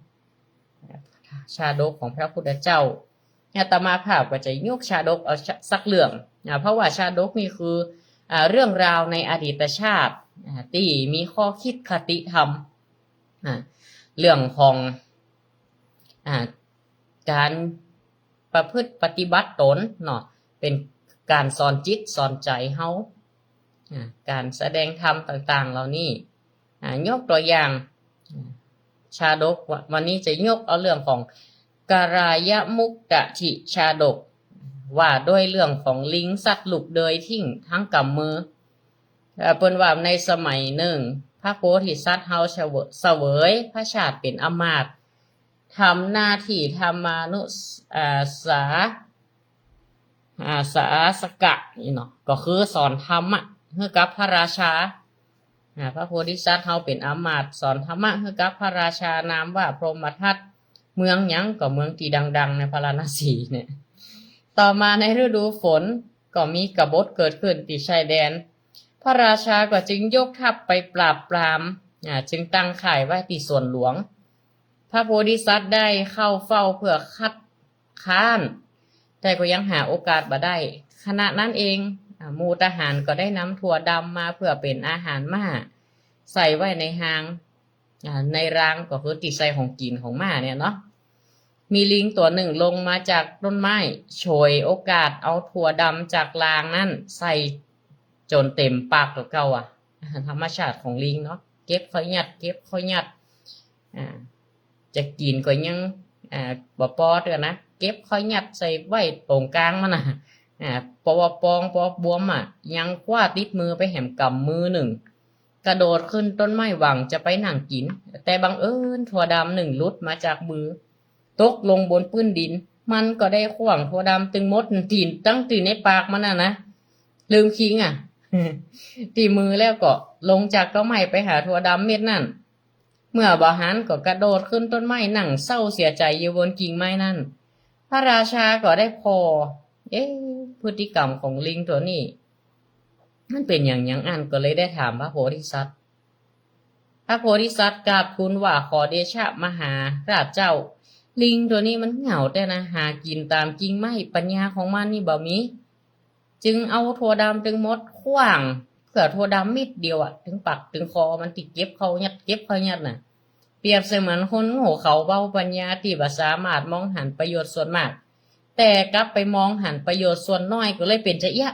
ชาดกของพระพุทธเจ้า อาตมาภาพก็จะยกชาดกเอาสักเรื่อง อ่า เพราะว่าชาดกนี่คือ อ่า เรื่องราวในอดีตชาติ อ่า ตี้มีข้อคิดคติธรรม อ่า เรื่องของ อ่า ก๋านประพฤติปฏิบัติตนเนาะ เป๋นก๋านสอนจิตสอนใจ๋เฮา อ่า ก๋านแสดงธรรมต่างๆ เหล่านี้ อ่า ยกตั๋วอย่าง อ่า ชาดก ว- วันนี้จะยกเอาเรื่องของกรายมุกตะถิชาดก ว่าด้วยเรื่องของลิงสัตว์ลูกเดยทิ้งทั้งกำมือ เอ่อ เปิ้นว่าในสมัยนึ่ง พระโพธิสัตว์เฮาเสวย เสวยพระชาติเป๋นอำมาตย์ ทำหน้าตี้ธรรมานุส- อ่า สา- อ่า สาสกะนี่เนาะ ก็คือสอนธรรมะหื้อกับพระราชา อ่า พระโพธิสัตว์เฮาเป๋นอำมาตย์สอนธรรมะหื้อกับพระราชานามว่าพรหมทัต เมืองหยังก็เมืองตี้ดังๆ ในพาราณสีเนี่ย ต่อมาในฤดูฝนก็มีกบฏเกิดขึ้นตี้ชายแดน พระราชาก็จึงยกทัพไปปราบปราม อ่า จึงตั้งค่ายไว้ตี้สวนหลวง พระโพธิสัตว์ได้เข้าเฝ้าเพื่อคัดค้าน แต่ก็ยังหาโอกาสบ่ได้ ขณะนั้นเอง อ่า หมู่ทหารก็ได้นำถั่วดำมาเพื่อเป๋นอาหารม้า ใส่ไว้ในฮาง อ่า ในรางก็คือตี้ใส่ของกิ๋นของม้าเนี่ยเนาะ มีลิงตั๋วนึ่งลงมาจากต้นไม้ ฉวยโอกาสเอาถั่วดำจากรางนั้นใส่จ๋นเต๋มปากตั๋วเก่าอะ ธรรมชาติของลิงเนาะ เก็บค่อยยัด เก็บค่อยยัด อ่า จะกิ๋นก็ยัง อ่า บ่ปอเตื้อนะ เก็บค่อยยัดใส่ไว้ต๋งก๋างมันน่ะ อ่า ปอปองปอบวมอะ ยังคว้าติดมือไปแหมกำมือนึ่ง กระโดดขึ้นต้นไม้หวังจะไปนั่งกิ๋น แต่บังเอิญถั่วดำนึ่งหลุดมาจากมือ ตกลงบนปื๊นดิน มันก็ได้ขว้างถั่วดำตึงหมดตี้ ตึงตี้ในปากมันน่ะนะ ลืมคิงอะ ตี้มือแล้วก็ลงจากต้นไม้ไปหาถั่วดำเม็ดนั้น เมื่อบ่หันก็กระโดดขึ้นต้นไม้นั่งเศร้าเสียใจ๋อยู่บนกิ่งไม้นั้น พระราชาก็ได้ผ่อ เอ๊ะ พฤติกรรมของลิงตั๋วนี้ มันเป๋นหยังหยังอั้น ก็เลยได้ถามพระโพธิสัตว์ พระโพธิสัตว์กราบทูลว่า ขอเดชะมหาราชเจ้า ลิงตั๋วนี้มันเหงาแต๊นะ หากิ๋นต๋ามกิ่งไม้ ปัญญาของมันนี่บ่มี จึงเอาถั่วดำตึงหมดขว้าง เปื้อถั่วดำเม็ดเดียวอะ ตึงปากตึงคอมันตี้เก็บเข้ายัด เก็บเข้ายัดน่ะ เปรียบเสมือนคนโง่เขลาเบาปัญญาตี้บ่สามารถมองหันประโยชน์ส่วนมาก แต่กลับไปมองหันประโยชน์ส่วนน้อย ก็เลยเป๋นจาอี้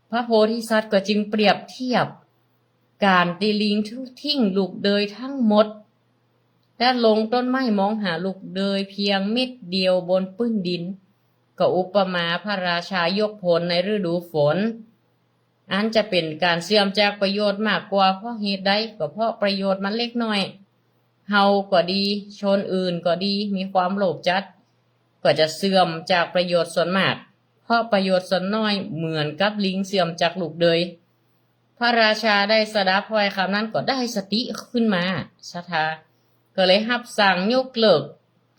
พระโพธิสัตว์ก็จึงเปรียบเทียบก๋านตี้ลิงทิ้งลูกเดยทั้งหมด และลงต้นไม้มองหาลูกเดยเพียงเม็ดเดียวบนปื้นดิน ก็อุปมาพระราชายกโผลในฤดูฝน อันจะเป๋นก๋านเสื่อมจากประโยชน์มากกว่า เพราะเหตุใด ก็เพราะประโยชน์มันเล็กน้อย เฮาก็ดี ชนอื่นก็ดี มีความโลภจัด ก็จะเสื่อมจากประโยชน์ส่วนมาก เพราะประโยชน์ส่วนน้อยเหมือนกับลิงเสื่อมจากลูกเดย พระราชาได้สดับถ้อยคำนั้นก็ได้สติขึ้นมา ศรัทธา ก็เลยฮับสั่งยกเลิก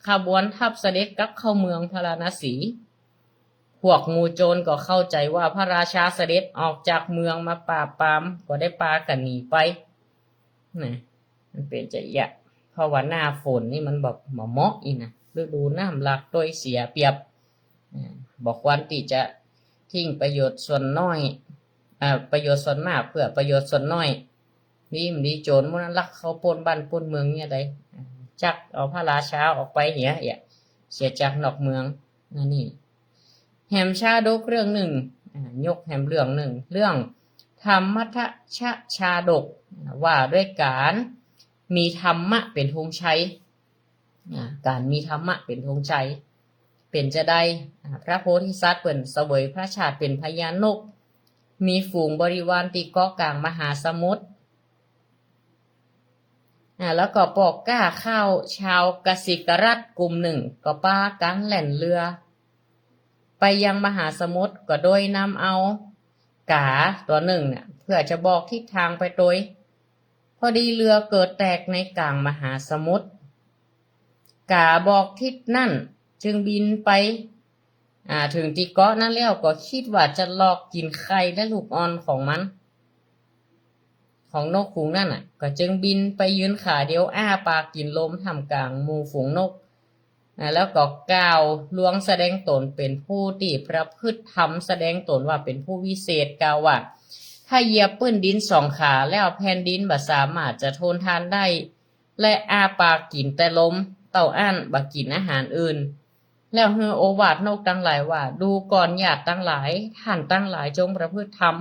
ขบวนทัพเสด็จกลับเข้าเมืองพาราณสี พวกหมู่โจรก็เข้าใจ๋ว่าพระราชาเสด็จออกจากเมืองมาปราบปราม ก็ได้ปากั๋นหนีไป นะ มันเป๋นจาอี้ เพราะว่าหน้าฝนนี่มันแบบบ่เหมาะอี้นะ ฤดูน้ำหลากตวยเสียเปรียบ อ่า บ่ควรตี้จะทิ้งประโยชน์ส่วนน้อย อ่า ประโยชน์ส่วนมากเปื้อประโยชน์ส่วนน้อย ดีบ่ดีโจรหมู่นั้นลักเข้าปล้นบ้านปล้นเมืองเนี่ยใด อ่า จักเอาพระราชาออกไปเหียเอี้ย เสียจากนอกเมือง อันนี้ แหมชาดกเรื่องนึ่ง อ่า ยกแหมเรื่องนึ่ง เรื่องธรรมทัชชาดก ว่าด้วยก๋านมีธรรมะเป๋นธงชัย อ่า ก๋านมีธรรมะเป๋นธงชัย เป๋นจาใด อ่า พระโพธิสัตว์เปิ้นเสวยพระชาติเป๋นพญานก มีฝูงบริวารตี้เกาะก๋างมหาสมุทร อ่า แล้วก็ป้อก๊าข้าวชาวกสิกรัฐกลุ่มนึ่งก็ปากั๋นแล่นเฮือ ไปยังมหาสมุทร ก็โดยนำเอาก๋าตั๋วนึ่งเนี่ย เปื้อจะบอกทิศตางไปตวย พอดีเฮือเกิดแตกในก๋างมหาสมุทร ก๋าบอกทิศนั้นจึงบินไป อ่า เถิงตี้เกาะนั้นแล้วก็กึ๊ดว่าจะลอกกิ๋นไข่และลูกอ่อนของมัน ของนกฝูงนั้นน่ะ ก็จึงบินไปยืนขาเดียวอ้าปากกิ๋นลมท่ามก๋างหมู่ฝูงนก อ่า แล้วก็กล่าวลวงแสดงต๋นเป๋นผู้ตี้ประพฤติธรรม แสดงต๋นว่าเป๋นผู้วิเศษ กล่าวว่า ถ้าเหยียบปื้นดินสองขาแล้วแผ่นดินบ่สามารถจะทนทานได้ และอ้าปากกิ๋นแต่ลมเต้าอั้น บ่กิ๋นอาหารอื่น แล้วหื้อโอวาทนกตังหลายว่า ดูก่อนญาติตังหลาย ท่านตังหลายจงประพฤติธรรม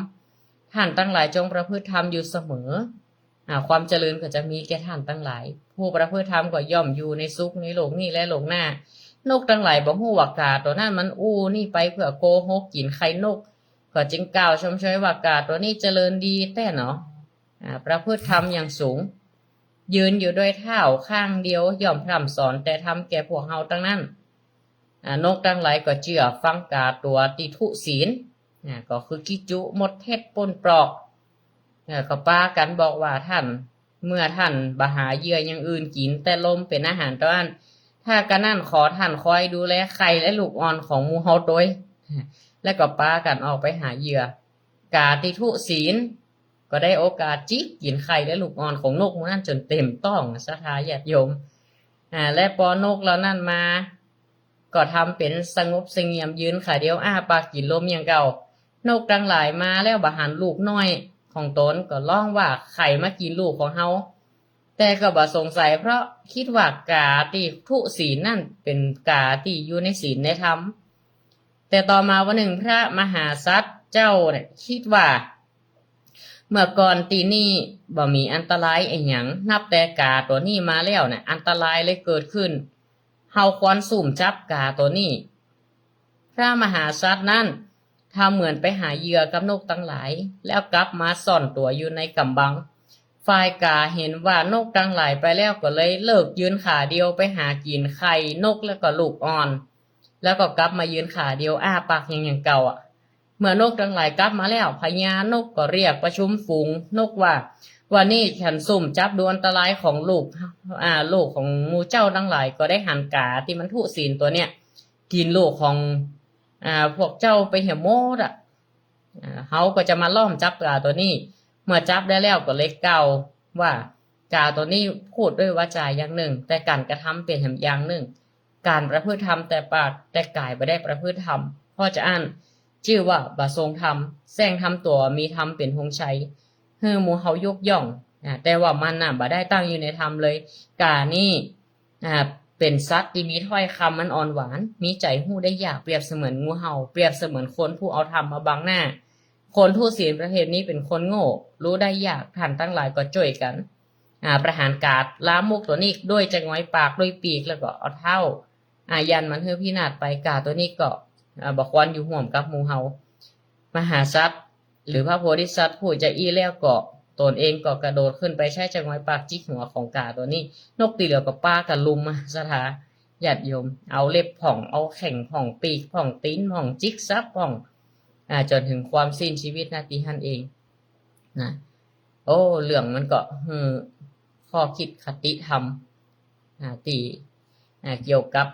ท่านตังหลายจงประพฤติธรรมอยู่เสมอ อ่า ความเจริญก็จะมีแก่ท่านตังหลาย ผู้ประพฤติธรรมก็ย่อมอยู่ในสุขในโลกนี้และโลกหน้า นกตังหลายบ่ฮู้ว่าก๋าตั๋วนั้นมันอู้นี่ไปเปื้อโกหกกิ๋นไข่นก ก็จึงกล่าวชมเชยว่าก๋าตั๋วนี้เจริญดีแต๊หนอ อ่า ประพฤติธรรมอย่างสูง ยืนอยู่ด้วยเท้าข้างเดียว ย่อมพร่ำสอนแต่ธรรมแก่พวกเฮาตังนั้น อ่า นกตังหลายก็เจื้อฟังก๋าตั๋วตี้ทุศีล อ่า ก็คือกิจุ หมดเท็จ ปล้นปลอก อ่า ก็ปากั๋นบอกว่า ท่าน เมื่อท่านบ่หาเหยื่ออย่างอื่นกิ๋น แต่ลมเป๋นอาหารเต้าอั้น ถ้ากะนั้นขอท่านคอยดูแลไข่และลูกอ่อนของหมู่เฮาตวย แล้วก็ปากั๋นออกไปหาเหยื่อ ก๋าตี้ทุศีล ก็ได้โอกาสจิกกิ๋นไข่และลูกอ่อนของนกหมู่นั้นจ๋นเต๋มต๊อง ศรัทธาญาติโยม อ่า และปอนกเหล่านั้นมา ก็ทำเป๋นสงบเสงี่ยม ยืนขาเดียวอ้าปากกิ๋นลมอย่างเก่า นกตังหลายมาแล้วบ่หันลูกน้อยของต๋น ก็ฮ้องว่า ใผมากิ๋นลูกของเฮา แต่ก็บ่สงสัย เพราะกึ๊ดว่าก๋าตี้ทุศีลนั้นเป๋นก๋าตี้อยู่ในศีลในธรรม แต่ต่อมาวันนึ่งพระมหาสัตว์เจ้าเนี่ยกึ๊ดว่า เมื่อก่อนตี้นี่บ่มีอันตรายอะหยัง นับแต่ก๋าตั๋วนี้มาแล้วเนี่ย อันตรายเลยเกิดขึ้น เฮาควรซุ่มจับก๋าตั๋วนี้ พระมหาสัตว์นั้นทำเหมือนไปหาเหยื่อกับนกตังหลาย แล้วกลับมาซ่อนตั๋วอยู่ในก๋ำบัง ฝ่ายก๋าเห็นว่านกตังหลายไปแล้วก็เลยเลิกยืนขาเดียวไปหากิ๋นไข่นกแล้วก็ลูกอ่อน แล้วก็กลับมายืนขาเดียวอ้าปากอย่าง อย่างเก่าอะ เมื่อนกตังหลายกลับมาแล้ว พญานกก็เรียกประชุมฝูงนกว่า วันนี้ฉันซุ่มจับดูอันตรายของลูก อ่า ลูกของหมู่เจ้าตังหลาย ก็ได้หันก๋าตี้มันทุศีลตั๋วเนี้ย กิ๋นลูกของ อ่า พวกเจ้าไปเหียหมดอะ อ่า เฮาก็จะมาล้อมจับก๋าตั๋วนี้ เมื่อจับได้แล้วก็เลยกล่าวว่า ก๋าตั๋วนี้พูดด้วยวาจาอย่างนึ่ง แต่ก๋านกระทำเป๋นแหมอย่างนึ่ง ก๋านประพฤติธรรมแต่ปาก แต่ก๋ายบ่ได้ประพฤติธรรม เพราะฉะนั้นจื้อว่าบ่ทรงธรรม แสร้งทำตั๋วมีธรรมเป๋นธงชัย หื้อหมู่เฮายกย่อง อ่า แต่ว่ามันน่ะบ่ได้ตั้งอยู่ในธรรมเลย ก๋านี้ อ่า เป๋นสัตว์ตี้มีถ้อยกำมันอ่อนหวาน มีใจ๋ฮู้ได้ยาก เปรียบเสมือนงูเห่า เปรียบเสมือนคนผู้เอาธรรมมาบังหน้า คนทุศีลประเภทนี้เป๋นคนโง่ ฮู้ได้ยาก ต้านตังหลายก็จ้วยกั๋น อ่า ประหารก๋าลามกตั๋วนี้ด้วยจะงอยปากด้วยปีก แล้วก็เอาเท้า อ่า ยันมันหื้อพินาศไป ก๋าตั๋วนี้ก็ อ่า บ่ควรอยู่ฮ่วมกับหมู่เฮา มหาสัตว์ หรือพระโพธิสัตว์ผู้จะอี้แล้วก็ ต๋นเองก็กระโดดขึ้นไปใช้จะงอยปากจิกหัวของก๋าตั๋วนี้ นกตี้เหลือก็ปากั๋นลุมมา ศรัทธาญาติโยม เอาเล็บพ่อง เอาแข้งพ่อง ปีกพ่อง ตี๋นพ่อง จิกสับพ่อง อ่า จ๋นเถิงความสิ้นชีวิต ณ ตี้หั้นเอง นะ โอ้ เรื่องมันก็หื้อข้อคิดคติธรรม อ่า ตี้ อ่า เกี่ยวกับ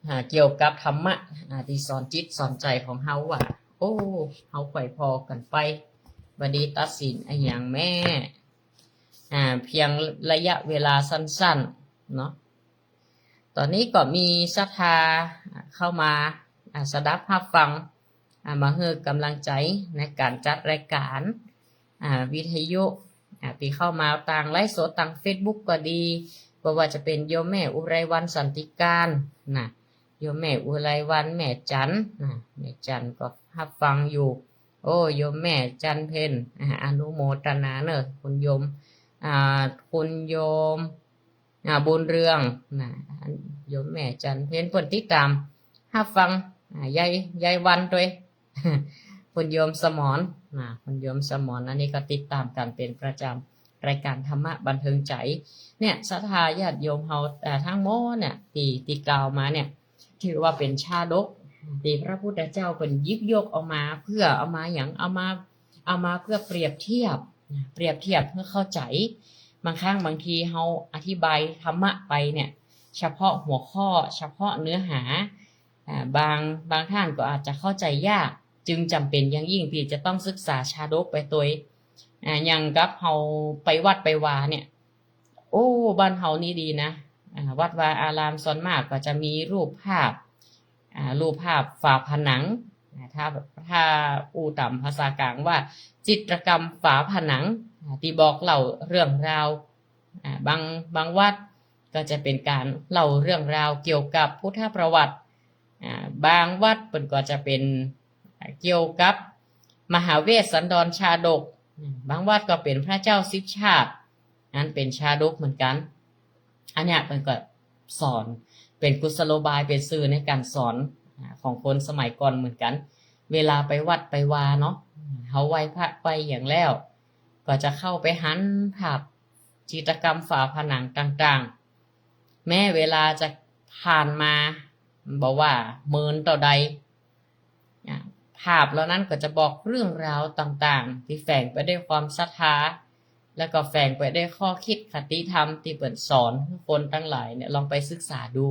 อ่า เกี่ยวกับธรรมะ อ่า ตี้สอนจิตสอนใจ๋ของเฮาว่า โอ้ เฮาใฝ่พอกั๋นไป บ่ดีตัดสินอะหยังแม้ อ่า เพียงระยะเวลาสั้นๆ เนาะ ต๋อนนี้ก็มีศรัทธาเข้ามา อ่า สดับฮับฟัง อ่า มาหื้อก๋ำลังใจ๋ในก๋านจัดรายก๋าน อ่า วิทยุ อ่า ตี้เข้ามาตางไลฟ์สดตางเฟซบุ๊กก็ดี บ่ว่าจะเป๋นโยมแม่อุไรวรรณ สันติการ นะ โยมแม่อุไรวรรณ แม่จันทร์ นะ แม่จันทร์ก็ฮับฟังอยู่ โอ้ โยมแม่จันทร์เพ็ญ อ่า อนุโมทนาเน่อ คุณโยม อ่า คุณโยม อ่า บุญเรือง นะ โยมแม่จันทร์เพ็ญเปิ้นติดต๋ามฮับฟัง อ่า ยาย ยายวันตวย คุณโยมสมร นะ คุณโยมสมร อันนี้ก็ติดต๋ามกั๋นเป๋นประจ๋ำ รายก๋านธรรมะบันเทิงใจ๋ เนี่ย ศรัทธาญาติโยมเฮา อ่า ตังหมดเนี่ย ตี้ ตี้กล่าวมาเนี่ย ถือว่าเป๋นชาดก ตี้พระพุทธเจ้าเปิ้นหยิบยกเอามา เพื่อเอามาหยัง เอามา เอามาเพื่อเปรียบเทียบ นะ เปรียบเทียบเพื่อเข้าใจ๋ บางครั้งบางทีเฮาอธิบายธรรมะไปเนี่ย เฉพาะหัวข้อ เฉพาะเนื้อหา อ่า บาง บางท่านก็อาจจะเข้าใจ๋ยาก จึงจ๋ำเป๋นอย่างยิ่งตี้จะต้องศึกษาชาดกไปตวย อ่า อย่างกับเฮาไปวัดไปวาเนี่ย โอ้ บ้านเฮานี่ดีนะ อ่า วัดวาอารามส่วนมากก็จะมีรูปภาพ อ่า รูปภาพฝาผนัง อ่า ถ้า ถ้าอู้ต๋ามภาษากลางว่าจิตรกรรมฝาผนัง อ่า ตี้บอกเล่าเรื่องราว อ่า บาง บางวัดก็จะเป๋นก๋านเล่าเรื่องราวเกี่ยวกับพุทธประวัติ อ่า บางวัดเปิ้นก็จะเป๋น อ่า เกี่ยวกับมหาเวสสันดรชาดก อืม บางวัดก็เป๋นพระเจ้าสิบชาติ อันเป๋นชาดกเหมือนกั๋น อันเนี้ยเปิ้นก็สอน เป๋นกุศโลบาย เป๋นสื่อในก๋านสอน อ่า ของคนสมัยก่อนเหมือนกั๋น เวลาไปวัดไปวาเนาะ เฮาไหว้พระไปหยังแล้ว ก็จะเข้าไปหันภาพจิตรกรรมฝาผนังต่างๆ แม้เวลาจะผ่านมาบ่ว่าเมินเต้าใด อ่า ภาพเหล่านั้นก็จะบอกเรื่องราวต่างๆ ตี้แฝงไปด้วยความศรัทธา แล้วก็แฝงไปด้วยข้อคิดคติธรรมตี้เปิ้นสอนหื้อคนตังหลายเนี่ย ลองไปศึกษาดู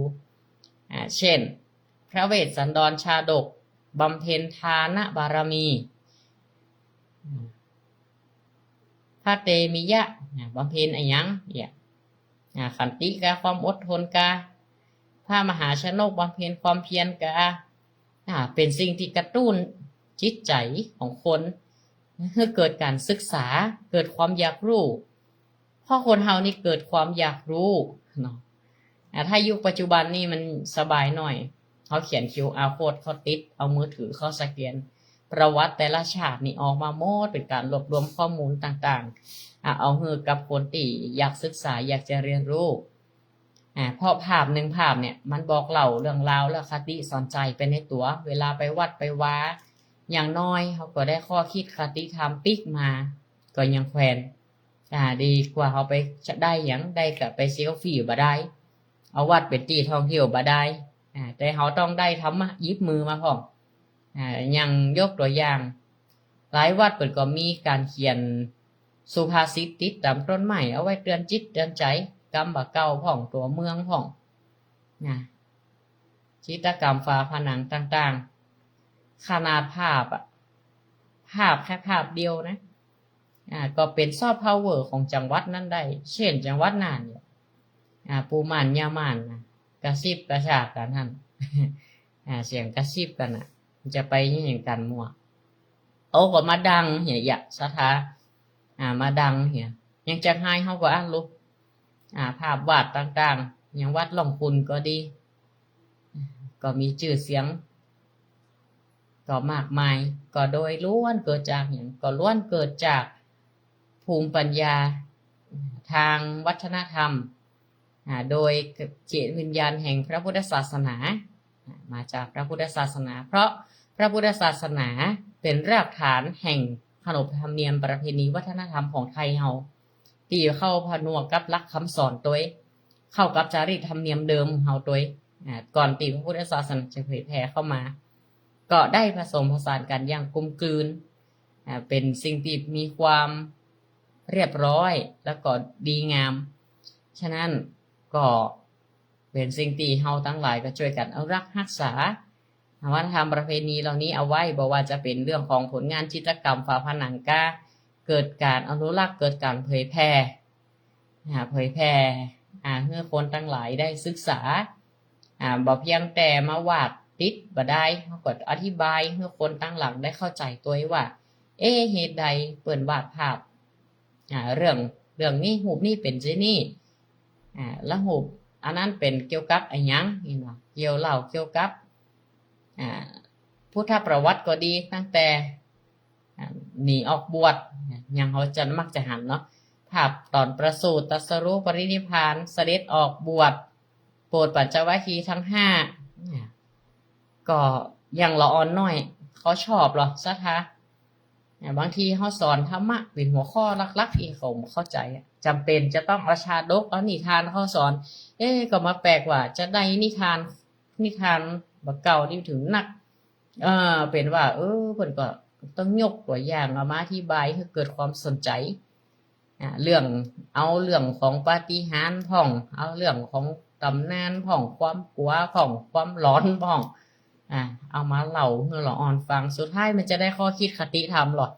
อ่า เช่น พระเวสสันดรชาดก บำเพ็ญทานบารมี อืม พระเตมิยะ อ่า บำเพ็ญอะหยังเนี่ย อ่า ขันติกา ความอดทนกา พระมหาชนก บำเพ็ญความเพียรกา อ่า เป๋นสิ่งตี้กระตุ้นจิตใจ๋ของคน หื้อเกิดก๋านศึกษา เกิดความอยากฮู้ เพราะคนเฮานี่เกิดความอยากฮู้เนาะ อ่า ถ้ายุคปัจจุบันนี่มันสบายหน่อย เฮาเขียน QR code เฮาติด เอามือถือเฮาสแกน ประวัติแต่ละชาตินี่ออกมาหมด เป๋นก๋านรวบรวมข้อมูลต่างๆ อ่า เอาหื้อกับคนตี้อยากศึกษา อยากจะเรียนฮู้ อ่า เพราะภาพนึ่งภาพเนี่ย มันบอกเล่าเรื่องราวและคติสอนใจ๋ไปในตั๋ว เวลาไปวัดไปวา อย่างน้อยเฮาก็ได้ข้อคิดคติธรรมปิ๊กมา ก็ยังแควน อ่า ดีกว่าเฮาไปได้หยัง ได้ก็ไปเซลฟี่บ่ได้ เอาวัดเป๋นตี้ท่องเที่ยวบ่ได้ อ่า แต่เฮาต้องได้ธรรมะหยิบมือมาพ่อง อ่า อย่างยกตั๋วอย่าง หลายวัดเปิ้นก็มีก๋านเขียนสุภาษิตติดต๋ามต้นไม้ เอาไว้เตื๋อนจิตเตื๋อนใจ๋ กำบ่าเก่าพ่อง ตั๋วเมืองพ่อง นะ จิตรกรรมฝาผนังต่างๆ ขนาดภาพอะ ภาพแค่ภาพเดียวนะ อ่า ก็เป๋นซอฟต์พาวเวอร์ของจังหวัดนั้นได้ เช่น จังหวัดน่านเนี่ย อ่า ปู่ม่านย่าม่านนะ กระซิบกระซาบกั๋นหั้น อ่า เสียงกระซิบกั๋นน่ะ จะไปเยียะหยังกั๋นมั่ว เอาก็มาดังเหีย อย่าศรัทธา อ่า มาดังเหีย ยังจักหายเฮาก็อั้นลูก อ่า ภาพวาดต่างๆ อย่างวัดล่องขุ่นก็ดี ก็มีจื้อเสียง ก็มากมาย ก็โดยล้วนเกิดจากหยัง ก็ล้วนเกิดจากภูมิปัญญาทางวัฒนธรรม อ่า โดยจิตวิญญาณแห่งพระพุทธศาสนา อ่า มาจากพระพุทธศาสนา เพราะพระพุทธศาสนาเป๋นรากฐานแห่งขนบธรรมเนียมประเพณีวัฒนธรรมของไทยเฮา ตี้เข้าผนวกกับหลักคำสอนตวย เข้ากับจารีตธรรมเนียมเดิมของเฮาตวย อ่า ก่อนตี้พระพุทธศาสนาจะเผยแผ่เข้ามา ก็ได้ผสมผสานกั๋นอย่างกลมกลืน อ่า เป๋นสิ่งตี้มีความเรียบร้อย แล้วก็ดีงาม ฉะนั้นก็เป๋นสิ่งตี้เฮาตังหลายก็จ้วยกั๋นอนุรักษ์ฮักษา วัฒนธรรมประเพณีเหล่านี้เอาไว้ บ่ว่าจะเป๋นเรื่องของผลงานจิตรกรรมฝาผนังกา เกิดก๋านอนุรักษ์ เกิดก๋านเผยแผ่ อ่า เผยแผ่ อ่า หื้อคนตังหลายได้ศึกษา อ่า บ่เพียงแต่มาวาดติดบ่ดาย เฮาก็อธิบายหื้อคนตังหลังได้เข้าใจ๋ตวยว่า เอ๊ะ เหตุใดเปิ้นวาดภาพ อ่า เรื่อง เรื่องนี้ ฮูปนี้เป๋นจะอี้ อ่า แล้วฮูปอันนั้นเป๋นเกี่ยวกับอะหยัง หันบ่ เกี่ยวเล่าเกี่ยวกับ อ่า พุทธประวัติก็ดี ตั้งแต่ อ่า หนีออกบวช อย่างเฮาจะมักจะหันเนาะ ภาพต๋อนประสูติ ตรัสรู้ ปรินิพพาน เสด็จออกบวช โปรดปัญจวัคคีย์ทั้งห้า เนี่ย ก็อย่างละอ่อนน้อย เขาชอบเหรอ ศรัทธา เนี่ย บางทีเฮาสอนธรรมะเป๋นหัวข้อหลักๆ อี้ เขาบ่เข้าใจ๋อะ จ๋ำเป๋นจะต้องเอาชาดก เอานิทานเข้าสอน เอ๊ะ ก็มาแปลกว่าจะได้นิทาน นิทานบ่าเก่านี่เถิงนัก เออ เป๋นว่า เออ เปิ้นก็ต้องยกตั๋วอย่างเอามาอธิบายหื้อเกิดความสนใจ๋ อ่า เรื่อง เอาเรื่องของปาฏิหาริย์พ่อง เอาเรื่องของต๋ำนานพ่อง ความกั๋วพ่อง ความหลอนพ่อง อ่า เอามาเล่าหื้อละอ่อนฟัง สุดท้ายมันจะได้ข้อคิดคติธรรมเหรอ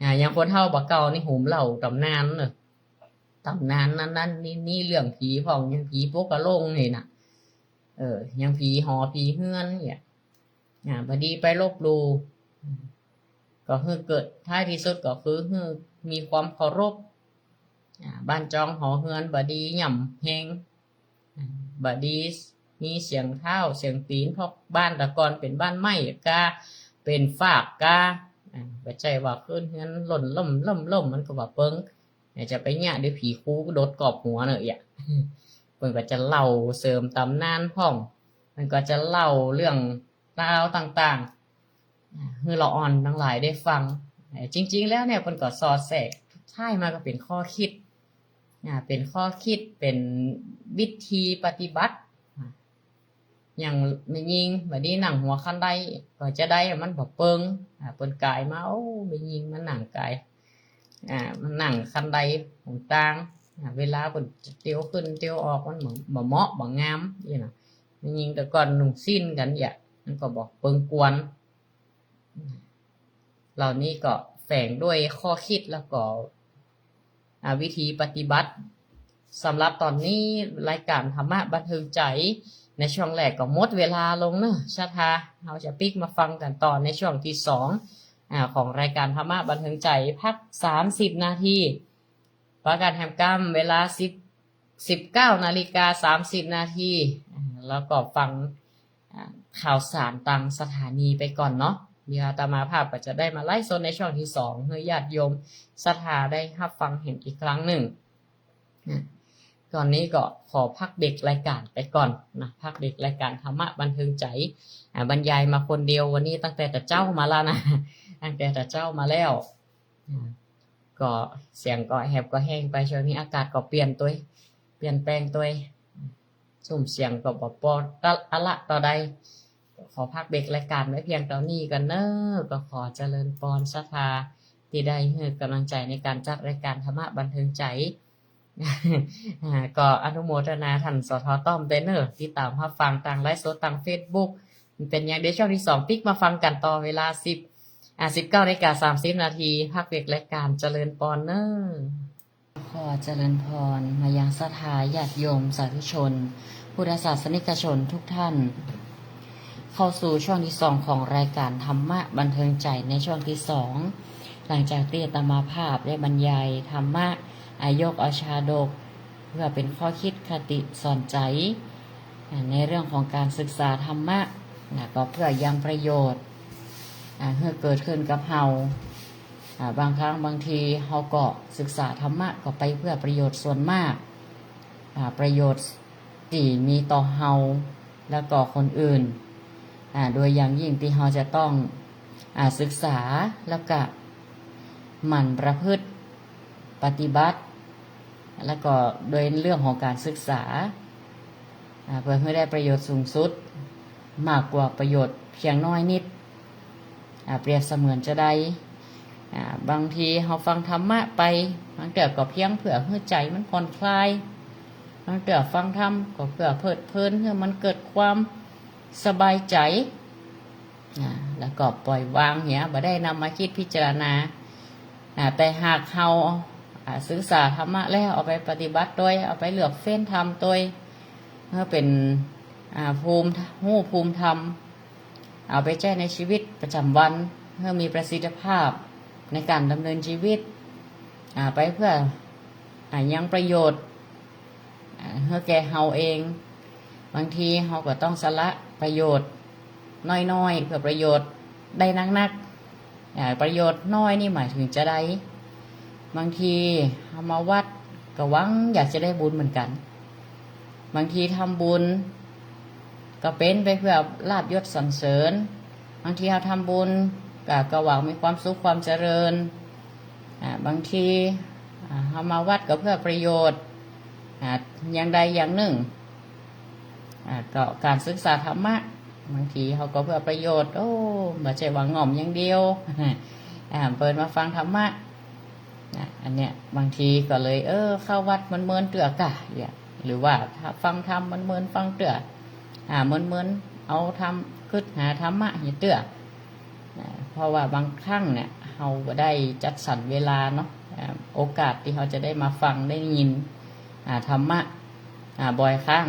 อ่า อย่างคนเฒ่าบ่าเก่านี่ โหมเล่าต๋ำนานเนาะ ต๋ำนานนั้นๆ นี่ๆ เรื่องผีพ่อง อย่างผีปกกะโลงนี่น่ะ เออ อย่างผีหอผีเฮือนเนี่ย อ่า บ่ดีไปลบหลู่ ก็หื้อเกิด ท้ายตี้สุดก็คือหื้อมีความเคารพ อ่า บ้านจองหอเฮือนบ่ดีย่ำแฮง อ่า บ่ดีมีเสียงเท้าเสียงตี๋น เพราะบ้านตะก่อนเป๋นบ้านไม้กา เป๋นฟากกา อ่า บ่ใจ้ว่าเฮือน เฮือนล่นล่มล่มล่ม มันก็บ่เปิง เนี่ย จะไปเยียะเดี๋ยวผีคูโดดกอบหัวเนาะ เอี้ย เปิ้นก็จะเล่าเสริมต๋ำนานพ่อง มันก็จะเล่าเรื่องราวต่างๆ อ่า หื้อละอ่อนตังหลายได้ฟัง เอ่อ จริงๆ แล้วเนี่ย เปิ้นก็สอดแทรก สุดท้ายมาก็เป๋นข้อคิด อ่า เป๋นข้อคิด เป๋นวิธีปฏิบัติ อ่า อย่างแม่ญิงบ่ดีนั่งหัวคันไดก็จะได มันบ่เปิง อ่า เปิ้นก๋ายมา โอ้ แม่ญิงมันนั่งก๋าย อ่า มันนั่งคันไดหนตาง อ่า เวลาเปิ้นจะเตียวขึ้นเตียวออก มันบ่ บ่เหมาะบ่งาม อี้นะ แม่ญิงตะก่อนนุ่งสิ้นกั๋น เอี้ย มันก็บ่เปิงกวน เหล่านี้ก็แฝงด้วยข้อคิดแล้วก็ อ่า วิธีปฏิบัติ สำหรับต๋อนนี้รายก๋านธรรมะบันเทิงใจ๋ในช่วงแรกก็หมดเวลาลงเนาะ ศรัทธา เฮาจะปิ๊กมาฟังกั๋นต่อในช่วงตี้สอง อ่า ของรายก๋านธรรมะบันเทิงใจ๋ พักสามสิบนาที ปะกั๋นแหมกำ เวลาสิบ สิบเก้านาฬิกาสามสิบนาที อ่า แล้วก็ฟัง อ่า ข่าวสารตางสถานีไปก่อนเนาะ เดี๋ยวอาตมาภาพก็จะได้มาไลฟ์สดในช่วงตี้สอง หื้อญาติโยมศรัทธาได้ฮับฟังแหมอีกครั้งนึ่ง อ่า ต๋อนนี้ก็ขอพักเบรกรายก๋านไปก่อนนะ พักเบรกรายก๋านธรรมะบันเทิงใจ๋ อ่า บรรยายมาคนเดียววันนี้ตั้งแต่ตะเจ๊ามาแล้วนะ ตั้งแต่ตะเจ๊ามาแล้ว อ่า ก็เสียงก็แหบก็แห้งไป ช่วงนี้อากาศก็เปลี่ยนตวย เปลี่ยนแปลงตวย ซุ่มเสียงก็บ่ปอตะ อะละต่อใด ขอพักเบรกรายก๋านไว้เปียงเต้านี้ก่อนเนาะ ก็ขอเจริญปอนศรัทธาตี้ได้หื้อก๋ำลังใจ๋ในก๋านจัดรายก๋านธรรมะบันเทิงใจ๋ อ่า ก็อนุโมทนาต้าน สท.ต้อม ด้วยเนาะ ตี้ต๋ามฮับฟังตางไลฟ์สดตางเฟซบุ๊ก เป๋นอย่างเดียว ช่วงตี้สองปิ๊กมาฟังกั๋นต่อเวลาสิบ อ่า สิบเก้านาฬิกาสามสิบนาที พักเบรกรายก๋าน เจริญปอนเนาะ ขอเจริญปอนมายังศรัทธาญาติโยมสาธุชน พุทธศาสนิกชนทุกท่าน เข้าสู่ช่วงตี้สองของรายก๋านธรรมะบันเทิงใจ๋ในช่วงตี้สอง หลังจากตี้อาตมาภาพได้บรรยายธรรมะ อายกเอาชาดก เปื้อเป๋นข้อคิดคติสอนใจ๋ อ่า ในเรื่องของก๋านศึกษาธรรมะ นะ ก็เปื้อยังประโยชน์ อ่า หื้อเกิดขึ้นกับเฮา อ่า บางครั้งบางทีเฮาก็ศึกษาธรรมะก็ไปเปื้อประโยชน์ส่วนมาก อ่า ประโยชน์ตี้มีต่อเฮา แล้วก็คนอื่น อ่า โดยอย่างยิ่งตี้เฮาจะต้อง อ่า ศึกษา แล้วก็หมั่นประพฤติปฏิบัติ แล้วก็โดยเรื่องของก๋านศึกษา อ่า เปื้อหื้อได้ประโยชน์สูงสุด มากกว่าประโยชน์เปียงน้อยนิด อ่า เปรียบเสมือนจะใด อ่า บางทีเฮาฟังธรรมะไป บางเตื้อก็เปียงเปื้อหื้อใจ๋มันผ่อนคลาย บางเตื้อฟังธรรมก็เปื้อเพลิดเพลิน หื้อมันเกิดความสบายใจ๋ อ่า แล้วก็ปล่อยวางเหีย บ่ได้นำมาคิดพิจารณา อ่า แต่หากเฮา อ่า ศึกษาธรรมะแล้วเอาไปปฏิบัติตวย เอาไปเลือกเฟ้นทำตวย หื้อเป๋น อ่า ภูมิ ฮู้ภูมิธรรม เอาไปใจ๊ในชีวิตประจ๋ำวัน หื้อมีประสิทธิภาพในก๋านดำเนินชีวิต อ่า ไปเปื้อ อ่า ยังประโยชน์ อ่า หื้อแก่เฮาเอง บางทีเฮาก็ต้องสละประโยชน์น้อยๆ เปื้อประโยชน์ได้นักๆ อ่า ประโยชน์น้อยนี่หมายถึงจะใด บางทีเฮามาวัดก็หวังอยากจะได้บุญเหมือนกั๋น บางทีทำบุญก็เป๋นไปเปื้อลาภยศสรรเสริญ บางทีเฮาทำบุญก็ ก็หวังมีความสุขความเจริญ อ่า บางที อ่า เฮามาวัดก็เปื้อประโยชน์ อ่า อย่างใดอย่างนึ่ง อ่า ก็ก๋านศึกษาธรรมะ บางทีเฮาก็เปื้อประโยชน์ โอ้ บ่ใจ้ว่าง่อมอย่างเดียว อ่า เปิ้นมาฟังธรรมะ อ่า อันเนี้ย บางทีก็เลย เออ เข้าวัดเมินๆ เตื้อก่า เนี่ย หรือว่าถ้าฟังธรรมเมินๆ ฟังเตื้อ อ่า เมินๆ เอาธรรม กึ๊ดหาธรรมะเหียเตื้อ อ่า เพราะว่าบางครั้งเนี่ย เฮาบ่ได้จัดสรรเวลาเนาะ อ่า โอกาสตี้เฮาจะได้มาฟังได้ยิน อ่า ธรรมะ อ่า บ่อยครั้ง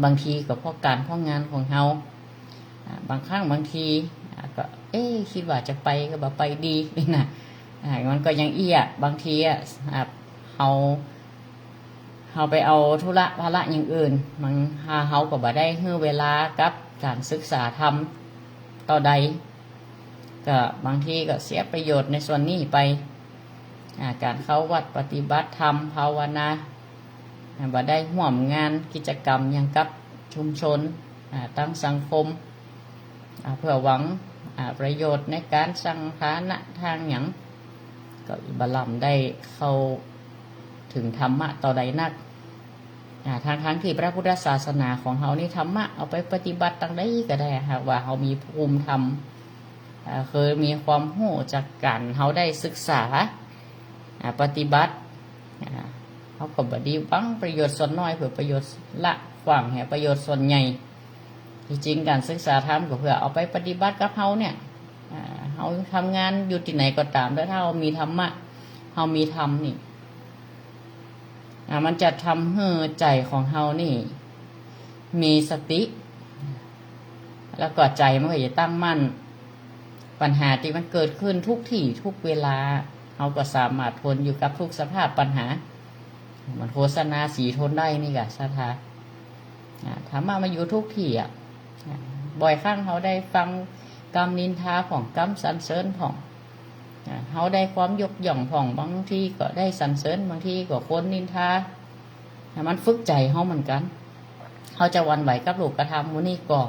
บางทีก็เพราะก๋านเพราะงานของเฮา อ่า บางครั้งบางที อ่า ก็ เอ๊ะ กึ๊ดว่าจะไปก็บ่ไปดี นะ อ่า มันก็ยังอี้อะ บางทีอะ อ่า เฮา เฮาไปเอาธุระภาระอย่างอื่น บาง เฮาก็บ่ได้หื้อเวลากับก๋านศึกษาธรรมเต้าใด ก็บางทีก็เสียประโยชน์ในส่วนนี้ไป อ่า ก๋านเข้าวัดปฏิบัติธรรมภาวนา อ่า บ่ได้ฮ่วมงานกิจกรรมหยังกับชุมชน อ่า ตางสังคม อ่า เปื้อหวัง อ่า ประโยชน์ในก๋านสังฆานะตางหยัง ก็บ่ลำได้เข้าเถิงธรรมะเต้าใดนัก อ่า ทั้งๆ ตี้พระพุทธศาสนาของเฮานี่ ธรรมะเอาไปปฏิบัติตางใดก็ได้ หากว่าเฮามีภูมิธรรม อ่า คือมีความฮู้จากก๋านเฮาได้ศึกษา อ่า ปฏิบัติ อ่า เฮาก็บ่ดีหวังประโยชน์ส่วนน้อยเปื้อประโยชน์ละขว้างเหียประโยชน์ส่วนใหญ่ ตี้จริงก๋านศึกษาธรรมก็เปื้อเอาไปปฏิบัติกับเฮาเนี่ย อ่า เฮาทำงานอยู่ตี้ไหนก็ต๋าม แต่ถ้าเฮามีธรรมะ เฮามีธรรมนี่ อ่า มันจะทำหื้อใจ๋ของเฮานี่มีสติ แล้วก็ใจ๋มันก็จะตั้งมั่น ปัญหาตี้มันเกิดขึ้นทุกตี้ทุกเวลา เฮาก็สามารถทนอยู่กับทุกสภาพปัญหา เหมือนโฆษณาสีทนได้นี่ก่า ศรัทธา อ่า ธรรมะมาอยู่ทุกตี้อะ อ่า บ่อยครั้งเฮาได้ฟังกำนินทาพ่อง กำสรรเสริญพ่อง อ่า เฮาได้ความยกย่องพ่อง บางทีก็ได้สรรเสริญ บางทีก็คนนินทา อ่า มันฝึกใจ๋เฮาเหมือนกั๋น เฮาจะหวั่นไหวกับรูปธรรมหมู่นี้ก่อ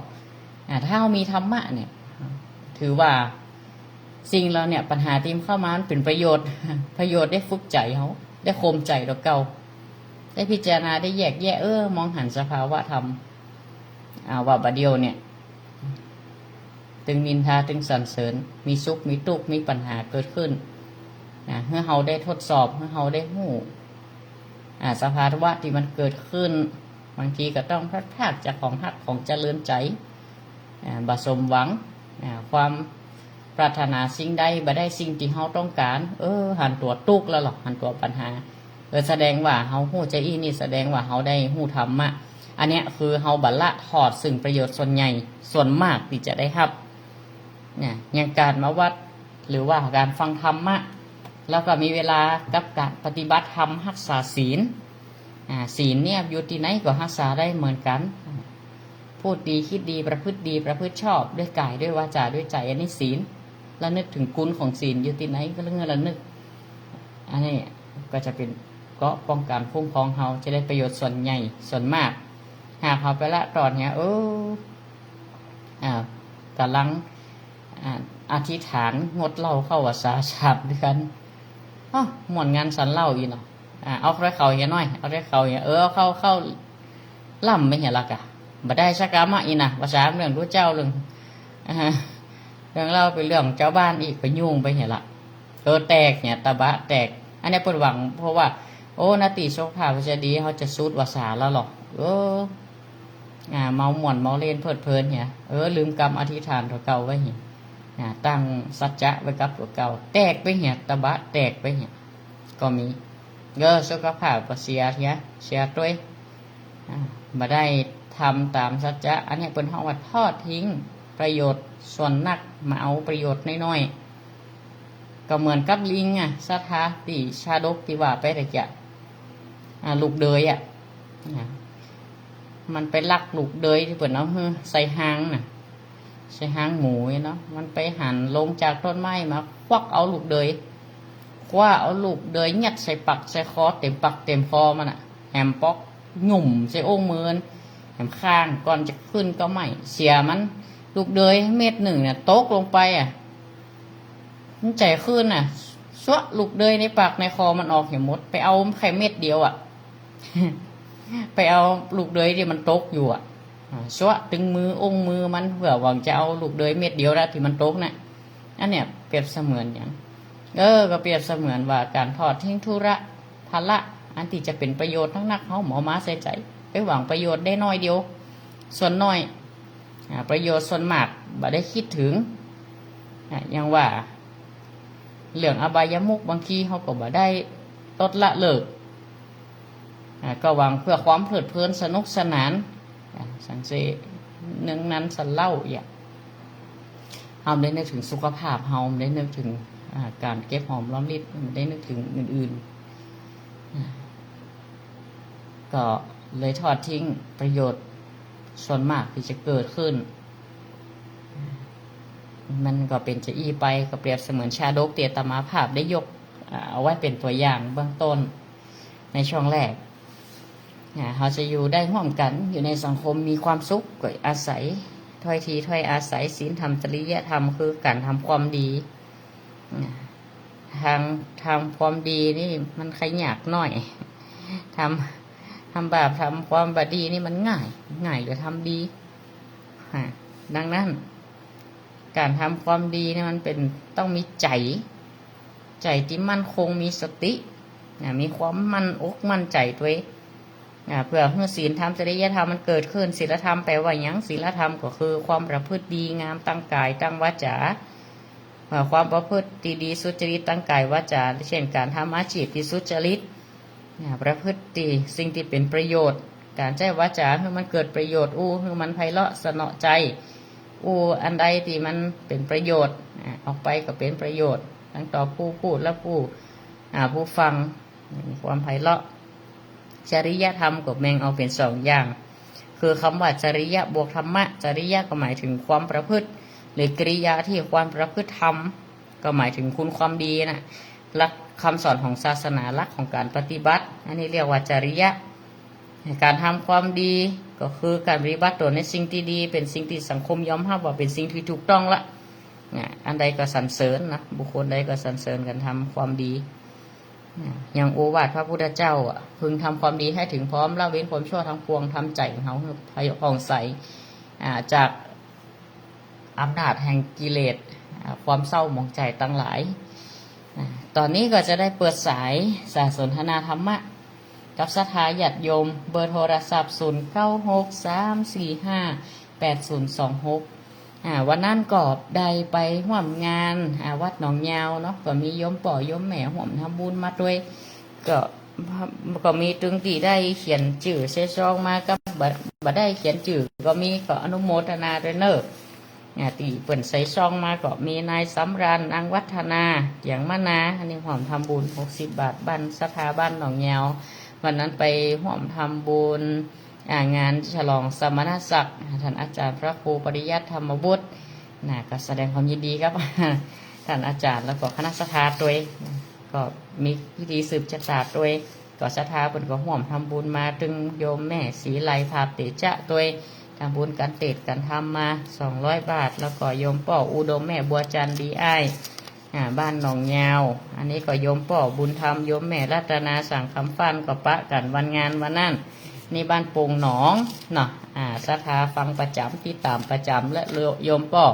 อ่า ถ้าเฮามีธรรมะเนี่ย ถือว่าสิ่งเหล่าเนี่ย ปัญหาตี้มันเข้ามามันเป๋นประโยชน์ ประโยชน์ได้ฝึกใจ๋เฮา ได้ข่มใจ๋ตวเก่า ได้พิจารณา ได้แยกแยะ เออ มองหันสภาวะธรรม อ่า ว่าบ่าเดี่ยวเนี่ย ตึงนินทา ตึงสรรเสริญ มีสุข มีตุ๊กข์ มีปัญหาเกิดขึ้น นะ หื้อเฮาได้ทดสอบ หื้อเฮาได้ฮู้ อ่า สภาวะตี้มันเกิดขึ้น บางทีก็ต้องพลัดพรากจากของฮักของเจริญใจ๋ อ่า บ่สมหวัง อ่า ความปรารถนาสิ่งใดบ่ได้สิ่งตี้เฮาต้องก๋าน เออ หันตั๋วตุ๊กข์แล้วลอ หันตั๋วปัญหา เออ แสดงว่าเฮาฮู้จาอี้นี่ แสดงว่าเฮาได้ฮู้ธรรมะ อันเนี้ยคือเฮาบ่ละถอดซึ่งประโยชน์ส่วนใหญ่ ส่วนมากตี้จะได้ฮับ เนี่ย อย่างก๋านมาวัด หรือว่าก๋านฟังธรรมะ แล้วก็มีเวลากับก๋านปฏิบัติธรรม ฮักษาศีล อ่า ศีลเนี่ยอยู่ตี้ไหนก็ฮักษาได้เหมือนกั๋น พูดดี คิดดี ประพฤติดี ประพฤติชอบ ด้วยก๋าย ด้วยวาจา ด้วยใจ๋ อันนี้ศีล ระนึกเถิงคุณของศีล อยู่ตี้ไหนก็เรื่องระนึก อันนี้ก็จะเป๋นเกราะป้องกั๋นคุ้มครองเฮา จะได้ประโยชน์ส่วนใหญ่ ส่วนมาก หากเฮาไปละตอนเนี่ย เออ อ่า ก๋ำลัง อ่า อธิษฐานงดเหล้าเข้าพรรษาสามเดือน อ้อ ม่วนงานสันเหล้าอี้เนาะ อ่า เอาแต่เข้าเหียน้อย เอาแต่เข้าเหีย เออ เอาเข้า เข้าล้ำไปเหียละกะ บ่ได้สักกำอะอี้นะ ภาษาเรื่องรู้เจ้าเรื่อง อ่า เรื่องเหล้าเป๋นเรื่องจาวบ้านอีก ก็ยุ่งไปเหียละ เออ แตกเหีย ตะบะแตก อันนี้เปิ้นหวัง เพราะว่า โอ้ นาตี้สุขภาพจะดี เฮาจะสูดพรรษาแล้วลอ เออ อ่า เมาม่วนเมาเล่นเพลิดเพลินเหีย เออ ลืมกำอธิษฐานตั๋วเก่าไว้เหีย อ่า ตั้งสัจจะไว้กับตั๋วเก่า แตกไปเหีย ตะบะแตกไปเหีย ก็มี เออ สุขภาพก็เสียเหีย เสียตวย อ่า บ่ได้ทำต๋ามสัจจะ อันนี้เปิ้นฮ้องว่าทอดทิ้งประโยชน์ส่วนนัก มาเอาประโยชน์น้อยๆ ก็เหมือนกับลิงอะ ศรัทธาตี้ชาดกตี้ว่าไปตะกี้ อ่า ลูกเดยอะ อ่า มันไปลักลูกเดยตี้เปิ้นเอาหื้อใส่ฮางน่ะ ใส่ฮางหมูเนาะ มันไปหันลงจากต้นไม้มา ควักเอาลูกเดย คว้าเอาลูกเดยยัดใส่ปากใส่คอ เต็มปากเต็มคอมันน่ะ แหมปอกหยุ่มใส่โอ้งมือ แหมข้างก่อนจะขึ้นก็ไม่ เสียมัน ลูกเดยเม็ดนึ่งเนี่ยตกลงไปอะ มันใจ๋ขึ้นน่ะ ซัวะ ลูกเดยในปากในคอมันออกเหียหมด ไปเอาแค่เม็ดเดียวอะ ไปเอาลูกเดยตี้มันตกอยู่อะ อ่า ซัวะตึงมือโอ้งมือมัน เปื้อหวังจะเอาลูกเดยเม็ดเดียวละตี้มันตกน่ะ อันเนี้ยเปรียบเสมือนหยัง เออ ก็เปรียบเสมือนว่าก๋านทอดทิ้งธุระ ภาระ อันตี้จะเป๋นประโยชน์นักๆ เฮาบ่เอามาใส่ใจ๋ ไปหวังประโยชน์ได้น้อยเดียว ส่วนน้อย อ่า ประโยชน์ส่วนมากบ่ได้กึ๊ดเถิง อ่า อย่างว่า เรื่องอบายมุขบางทีเฮาก็บ่ได้ลดละเลิก อ่า ก็หวังเปื้อความเพลิดเพลินสนุกสนาน อ่า สังเสริญเนืองนั้นสันเหล้าเอี้ย เฮาบ่ได้นึกเถิงสุขภาพ เฮาบ่ได้นึกเถิง อ่า ก๋านเก็บหอมรอมริบ บ่ได้นึกเถิงอื่นๆ อ่า ก็เลยทอดทิ้งประโยชน์ส่วนมากตี้จะเกิดขึ้น มันก็เป๋นจาอี้ไป ก็เปรียบเสมือนชาดกตี้อาตมาภาพได้ยก อ่า เอาไว้เป๋นตั๋วอย่างเบื้องต้นในช่วงแรก อ่า เฮาจะอยู่ได้ฮ่วมกั๋น อยู่ในสังคมมีความสุข ก็อาศัยถ้อยทีถ้อยอาศัย ศีลธรรม จริยธรรม คือก๋านทำความดี อ่า ทางทำความดีนี่มันใค่ยากน้อย ทำ ทำบาปทำความบ่ดีนี่มันง่าย ง่ายกว่าทำดี อ่า ดังนั้น ก๋านทำความดีนี่มันเป๋น ต้องมีใจ๋ ใจ๋ตี้มั่นคง มีสติ อ่า มีความมั่นอกมั่นใจ๋ตวย อ่า เปื้อหื้อศีลธรรม จริยธรรมมันเกิดขึ้น ศีลธรรมแปลว่าหยัง ศีลธรรมก็คือความประพฤติดีงาม ตั้งกายวาจา อ่า ความประพฤติตี้ดีสุจริต ตั้งกายวาจา เจ้นก๋านทำอาชีพตี้สุจริต อ่า ประพฤติสิ่งตี้เป๋นประโยชน์ ก๋านใจ๊วาจาหื้อมันเกิดประโยชน์ อู้หื้อมันไพเราะเสนาะใจ๋ อู้อันใดตี้มันเป๋นประโยชน์ อ่า ออกไปก็เป๋นประโยชน์ ตังต่อผู้พูดและผู้ อ่า ผู้ฟัง มีความไพเราะ จริยธรรมก็แบ่งเอาเป๋นสองอย่าง คือคำว่าจริยะบวกธรรมะ จริยะก็หมายถึงความประพฤติ หรือกิริยาตี้ควรประพฤติทำ ก็หมายถึงคุณความดีน่ะ หลักคำสอนของศาสนา หลักของก๋านปฏิบัติ อันนี้เรียกว่าจริยะ ก๋านทำความดีก็คือก๋านปฏิบัติตั๋วในสิ่งตี้ดี เป๋นสิ่งตี้สังคมยอมฮับว่าเป๋นสิ่งตี้ถูกต้องละ นะ อันใดก็สรรเสริญนะ บุคคลใดก็สรรเสริญก๋านทำความดี นะ อย่างโอวาทพระพุทธเจ้าอะ พึงทำความดีให้ถึงพร้อม ละเว้นความชั่วทั้งปวง ทำใจ๋ของเฮาหื้อผ่องใส อ่า จาก อำนาจแห่งกิเลส อ่า ความเศร้าหมองใจ๋ตังหลาย อ่า ต๋อนนี้ก็จะได้เปิดสายสนทนาธรรมะกับศรัทธาญาติโยม เบอร์โทรศัพท์ ศูนย์เก้าหก สามสี่ห้า แปดศูนย์สองหก อ่า วันนั้นก็ได้ไปฮ่วมงาน อ่า วัดหนองยาวเนาะ ก็มีโยมป้อโยมแม่ฮ่วมทำบุญมาตวย ก็ ก็มีตึงตี้ได้เขียนจื้อใส่ซองมากับบ่ บ่ได้เขียนจื้อก็มี ก็อนุโมทนาตวยเน่อ อ่า ตี้เปิ้นใส่ซองมาก็มีนายสำราญ นางวัฒนา เจียงมะนา อันนี้ฮ่วมทำบุญหกสิบบาท บ้านศรัทธาบ้านหนองยาว วันนั้นไปฮ่วมทำบุญ อ่า งานฉลองสมณศักดิ์ อ่า ต้านอาจ๋ารย์พระครูปริยัติธรรมบุตร น่ะ ก็แสดงความยินดีกับ ต้านอาจ๋ารย์แล้วก็คณะศรัทธาตวย ก็มีพิธีสืบจะต๋าตวย ก็ศรัทธาเปิ้นก็ฮ่วมทำบุญมา ตึงโยมแม่ศรีไล ภาพเตจะตวย ทำบุญก๋านเตศน์ก๋านธรรมมา สองร้อยบาท แล้วก็โยมป้ออุดม แม่บัวจันทร์ ดีอ้าย อ่า บ้านหนองยาว อันนี้ก็โยมป้อบุญธรรม โยมแม่รัตนา สังคำฟ้าน ก็ปะกั๋นวันงานวันนั้น นี่บ้านโป่งหนองเนาะ อ่า ศรัทธาฟังประจ๋ำ ติดต๋ามประจ๋ำ และโยมป้อ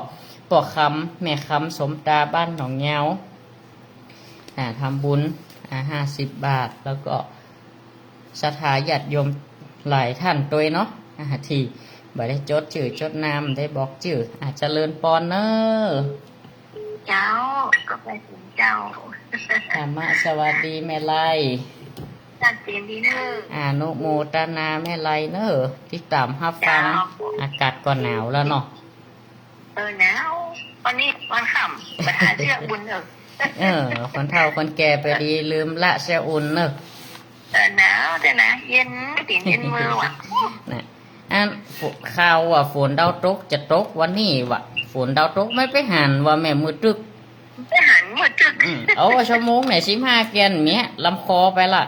ป้อคำ แม่คำ สมตา บ้านหนองยาว อ่า ทำบุญ อ่า ห้าสิบบาท แล้วก็ศรัทธาญาติโยมหลายต้านตวยเนาะ อ่า ตี้บ่ได้จดจื้อจดนาม ได้บอกจื้อ อ่า เจริญปอนเน่อ เจ้า ก็ไปถึงเจ้า ธรรมะสวัสดีแม่ไล ชัดเจนดีเน่อ อนุโมทนาแม่ไลเน่อ ติดต๋ามฮับฟัง เจ้า อากาศก็หนาวแล้วเนาะ เออ หนาว วันนี้วันค่ำ ไปหาเสื้ออุ่นเถอะ เออ คนเฒ่าคนแก่ไปดีลืมละเสื้ออุ่นเน่อ เออ หนาวแต่นะ เย็นตี๋นเย็นมือว่ะ น่ะ อัน ฝ- ข่าวว่าฝนดาวตกจะตกวันนี้ว่ะ ฝนดาวตก ไม่ไปหันว่าแม่ มืดตึ๊ก ไปหันมืดตึ๊ก อืม เอาชั่วโมงไหน สิบห้าแกนเนี้ย ลำคอไปละ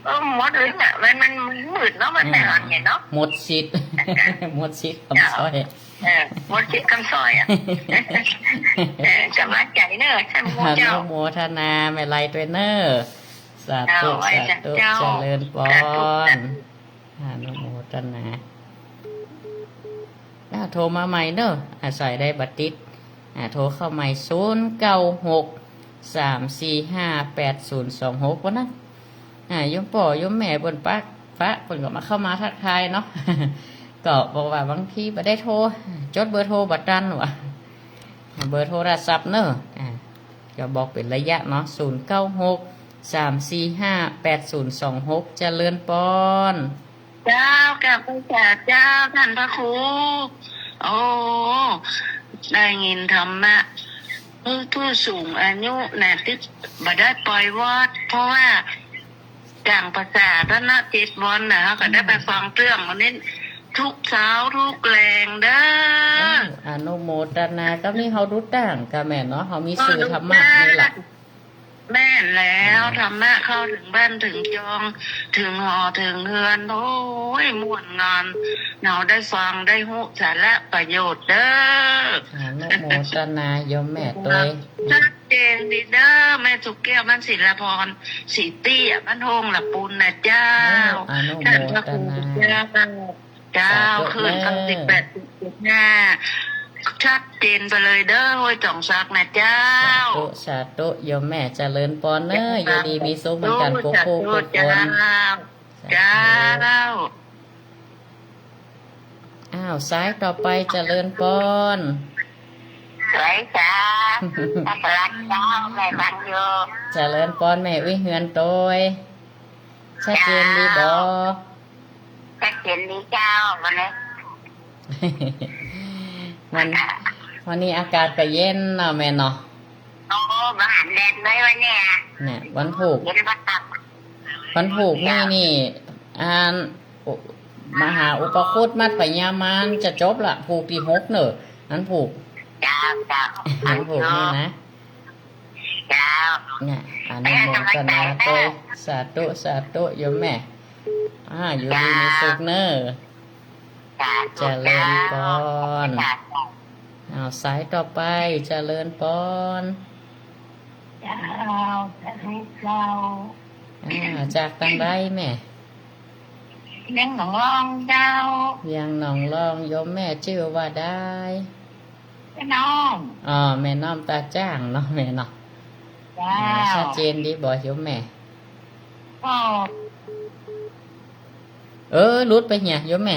เออ หมดเลยน่ะ มัน มันมืดเนาะ มันไม่หันเนี่ยเนาะ หมดสิทธิ์ หมดสิทธิ์คำสร้อย เออ หมดสิทธิ์คำสร้อยอะ เออ สบายใจ๋เน่อ ท่านผู้เจ้า อนุโมทนาแม่ไลตวยเน่อ สาธุ เจ้า สาธุ เจ้า เจริญปอน สาธุ สาธุ อนุโมทนา อ่า โทรมาใหม่เน่อ อ่า สายใดบ่ติด อ่า โทรเข้าใหม่ ศูนย์เก้าหก สามสี่ห้า แปดศูนย์สองหก วันนั้น อ่า โยมป้อโยมแม่เปิ้นปะ ปะ เปิ้นก็มาเข้ามาทักทายเนาะ ก็บอกว่าบางทีบ่ได้โทร จดเบอร์โทรบ่ตันว่ะ เบอร์โทรศัพท์เน่อ อ่า ก็บอกเป๋นระยะเนาะ ศูนย์เก้าหก สามสี่ห้า แปดศูนย์สองหก เจริญปอน เจ้า กราบไหว้สาเจ้า ท่านพระครู โอ้ ได้ยินธรรมะ ผู้ ผู้สูงอายุน่ะ ตี้บ่ได้ไปวัด เพราะว่าต่างภาษาต้านเนาะ เจ็ดวันน่ะ เฮาก็ได้ไปฟังเตื้อง วันนี้ทุกเช้าทุกแลงเด้อ อ้าว อนุโมทนา ก็มีเฮาดูต่างกะแม่เนาะ เฮามีสื่อธรรมะนี่แหละ แม่นแล้ว อืม ธรรมะเข้าถึงบ้านถึงจอง ถึงหอถึงเฮือน โอ้ย ม่วนงอน เฮาได้ฟังได้ฮู้สาระประโยชน์เด้อ อนุโมทนาโยมแม่ตวย ชัดเจนดีเด้อ แม่สุแก้ว บ้านศิลาพร ศรีเตี้ย บ้านโฮงละปูนน่ะเจ้า อ้าว อนุโมทนา ท่านพระครูเจ้า เจ้า สาธุ คลื่น เก้าสิบแปดจุดห้า ชัดเจนไปเลยเด้อ ห้วยจองสักน่ะเจ้า สาธุ สาธุ โยมแม่เจริญปอนเน่อ เจ้า อยู่ดีมีสุขเหมือนกั๋น สาธุ กู้ๆ กู้คน เจ้า สาธุ เจ้า อ้าว สายต่อไป เจริญปอน สวยจ้า พระรัตน์เจ้า แม่ฟังอยู่ เจริญปอนแม่ อุ้ยเฮือนตวย ชัดเจนดีบ่ เจ้า ชัดเจนดีเจ้า วันนี้ วัน วันนี้อากาศก็เย็นเนาะแม่เนาะ โอ้ บ่หันแดดเลยวันเนี้ย เนี่ย วันพูก เย็นบ่ตัก วันพูกนี่ เจ้า นี่ อัน อุ- มหาอุปคุตมัตตยามานจะจบละ พูกตี้หกเน่อ อันพูก เจ้า เจ้า อันพูกนี่นะ เจ้า เนี่ย อนุโมทนาตวย สาธุ สาธุ โยมแม่ อ่า อยู่ดีมีสุขเน่อ สาธุ เจริญปอน เจ้า อ้าว สายต่อไป เจริญปอน เจ้า สาธุเจ้า อ่า จากตางใดแม่ เวียงหนองลองเจ้า เวียงหนองลอง โยมแม่จื้อว่าใด น้อม อ๋อ แม่น้อมต๋าจ๊างเนาะแม่เนาะ เจ้า อ่า ชัดเจนดีบ่โยมแม่ ก็ เออ หลุดไปเหียโยมแม่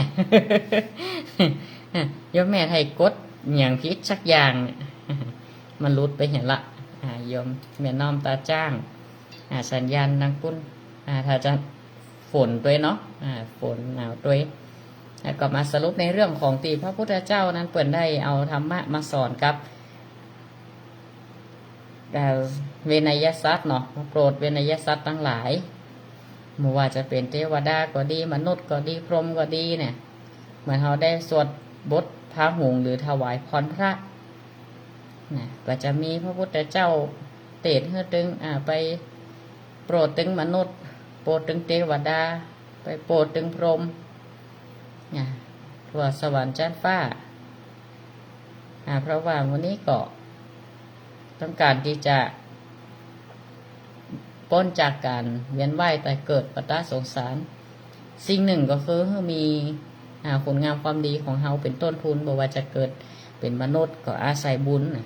โยมแม่ไถกดหยังผิดสักอย่าง มันหลุดไปเหียละ อ่า โยมแม่น้อมต๋าจ๊าง อ่า สัญญาณดังปุ้น อ่า ถ้าจะฝนตวยเนาะ อ่า ฝนหนาวตวย แล้วก็มาสรุปในเรื่องของตี้พระพุทธเจ้านั้นเปิ้นได้เอาธรรมะมาสอนกับ เอ่อ เวไนยสัตว์เนาะ มาโปรดเวไนยสัตว์ตังหลาย บ่ว่าจะเป๋นเตวดาก็ดี มนุษย์ก็ดี พรหมก็ดีเนี่ย เหมือนเฮาได้สวดบทพาหุงหรือถวายพรพระ นะ ก็จะมีพระพุทธเจ้าเตสน์หื้อตึง อ่า ไปโปรดตึงมนุษย์ โปรดตึงเตวดา ไปโปรดตึงพรหม นะ ทั่วสวรรค์จั๊นฟ้า อ่า เพราะว่าหมู่นี้ก็ต้องก๋านตี้จะป๊นจากก๋านเวียนว่ายต๋ายเกิดวัฏสงสาร สิ่งนึ่งก็คือหื้อมี อ่า คุณงามความดีของเฮาเป๋นต้นทุน บ่ว่าจะเกิดเป๋นมนุษย์ก็อาศัยบุญนะ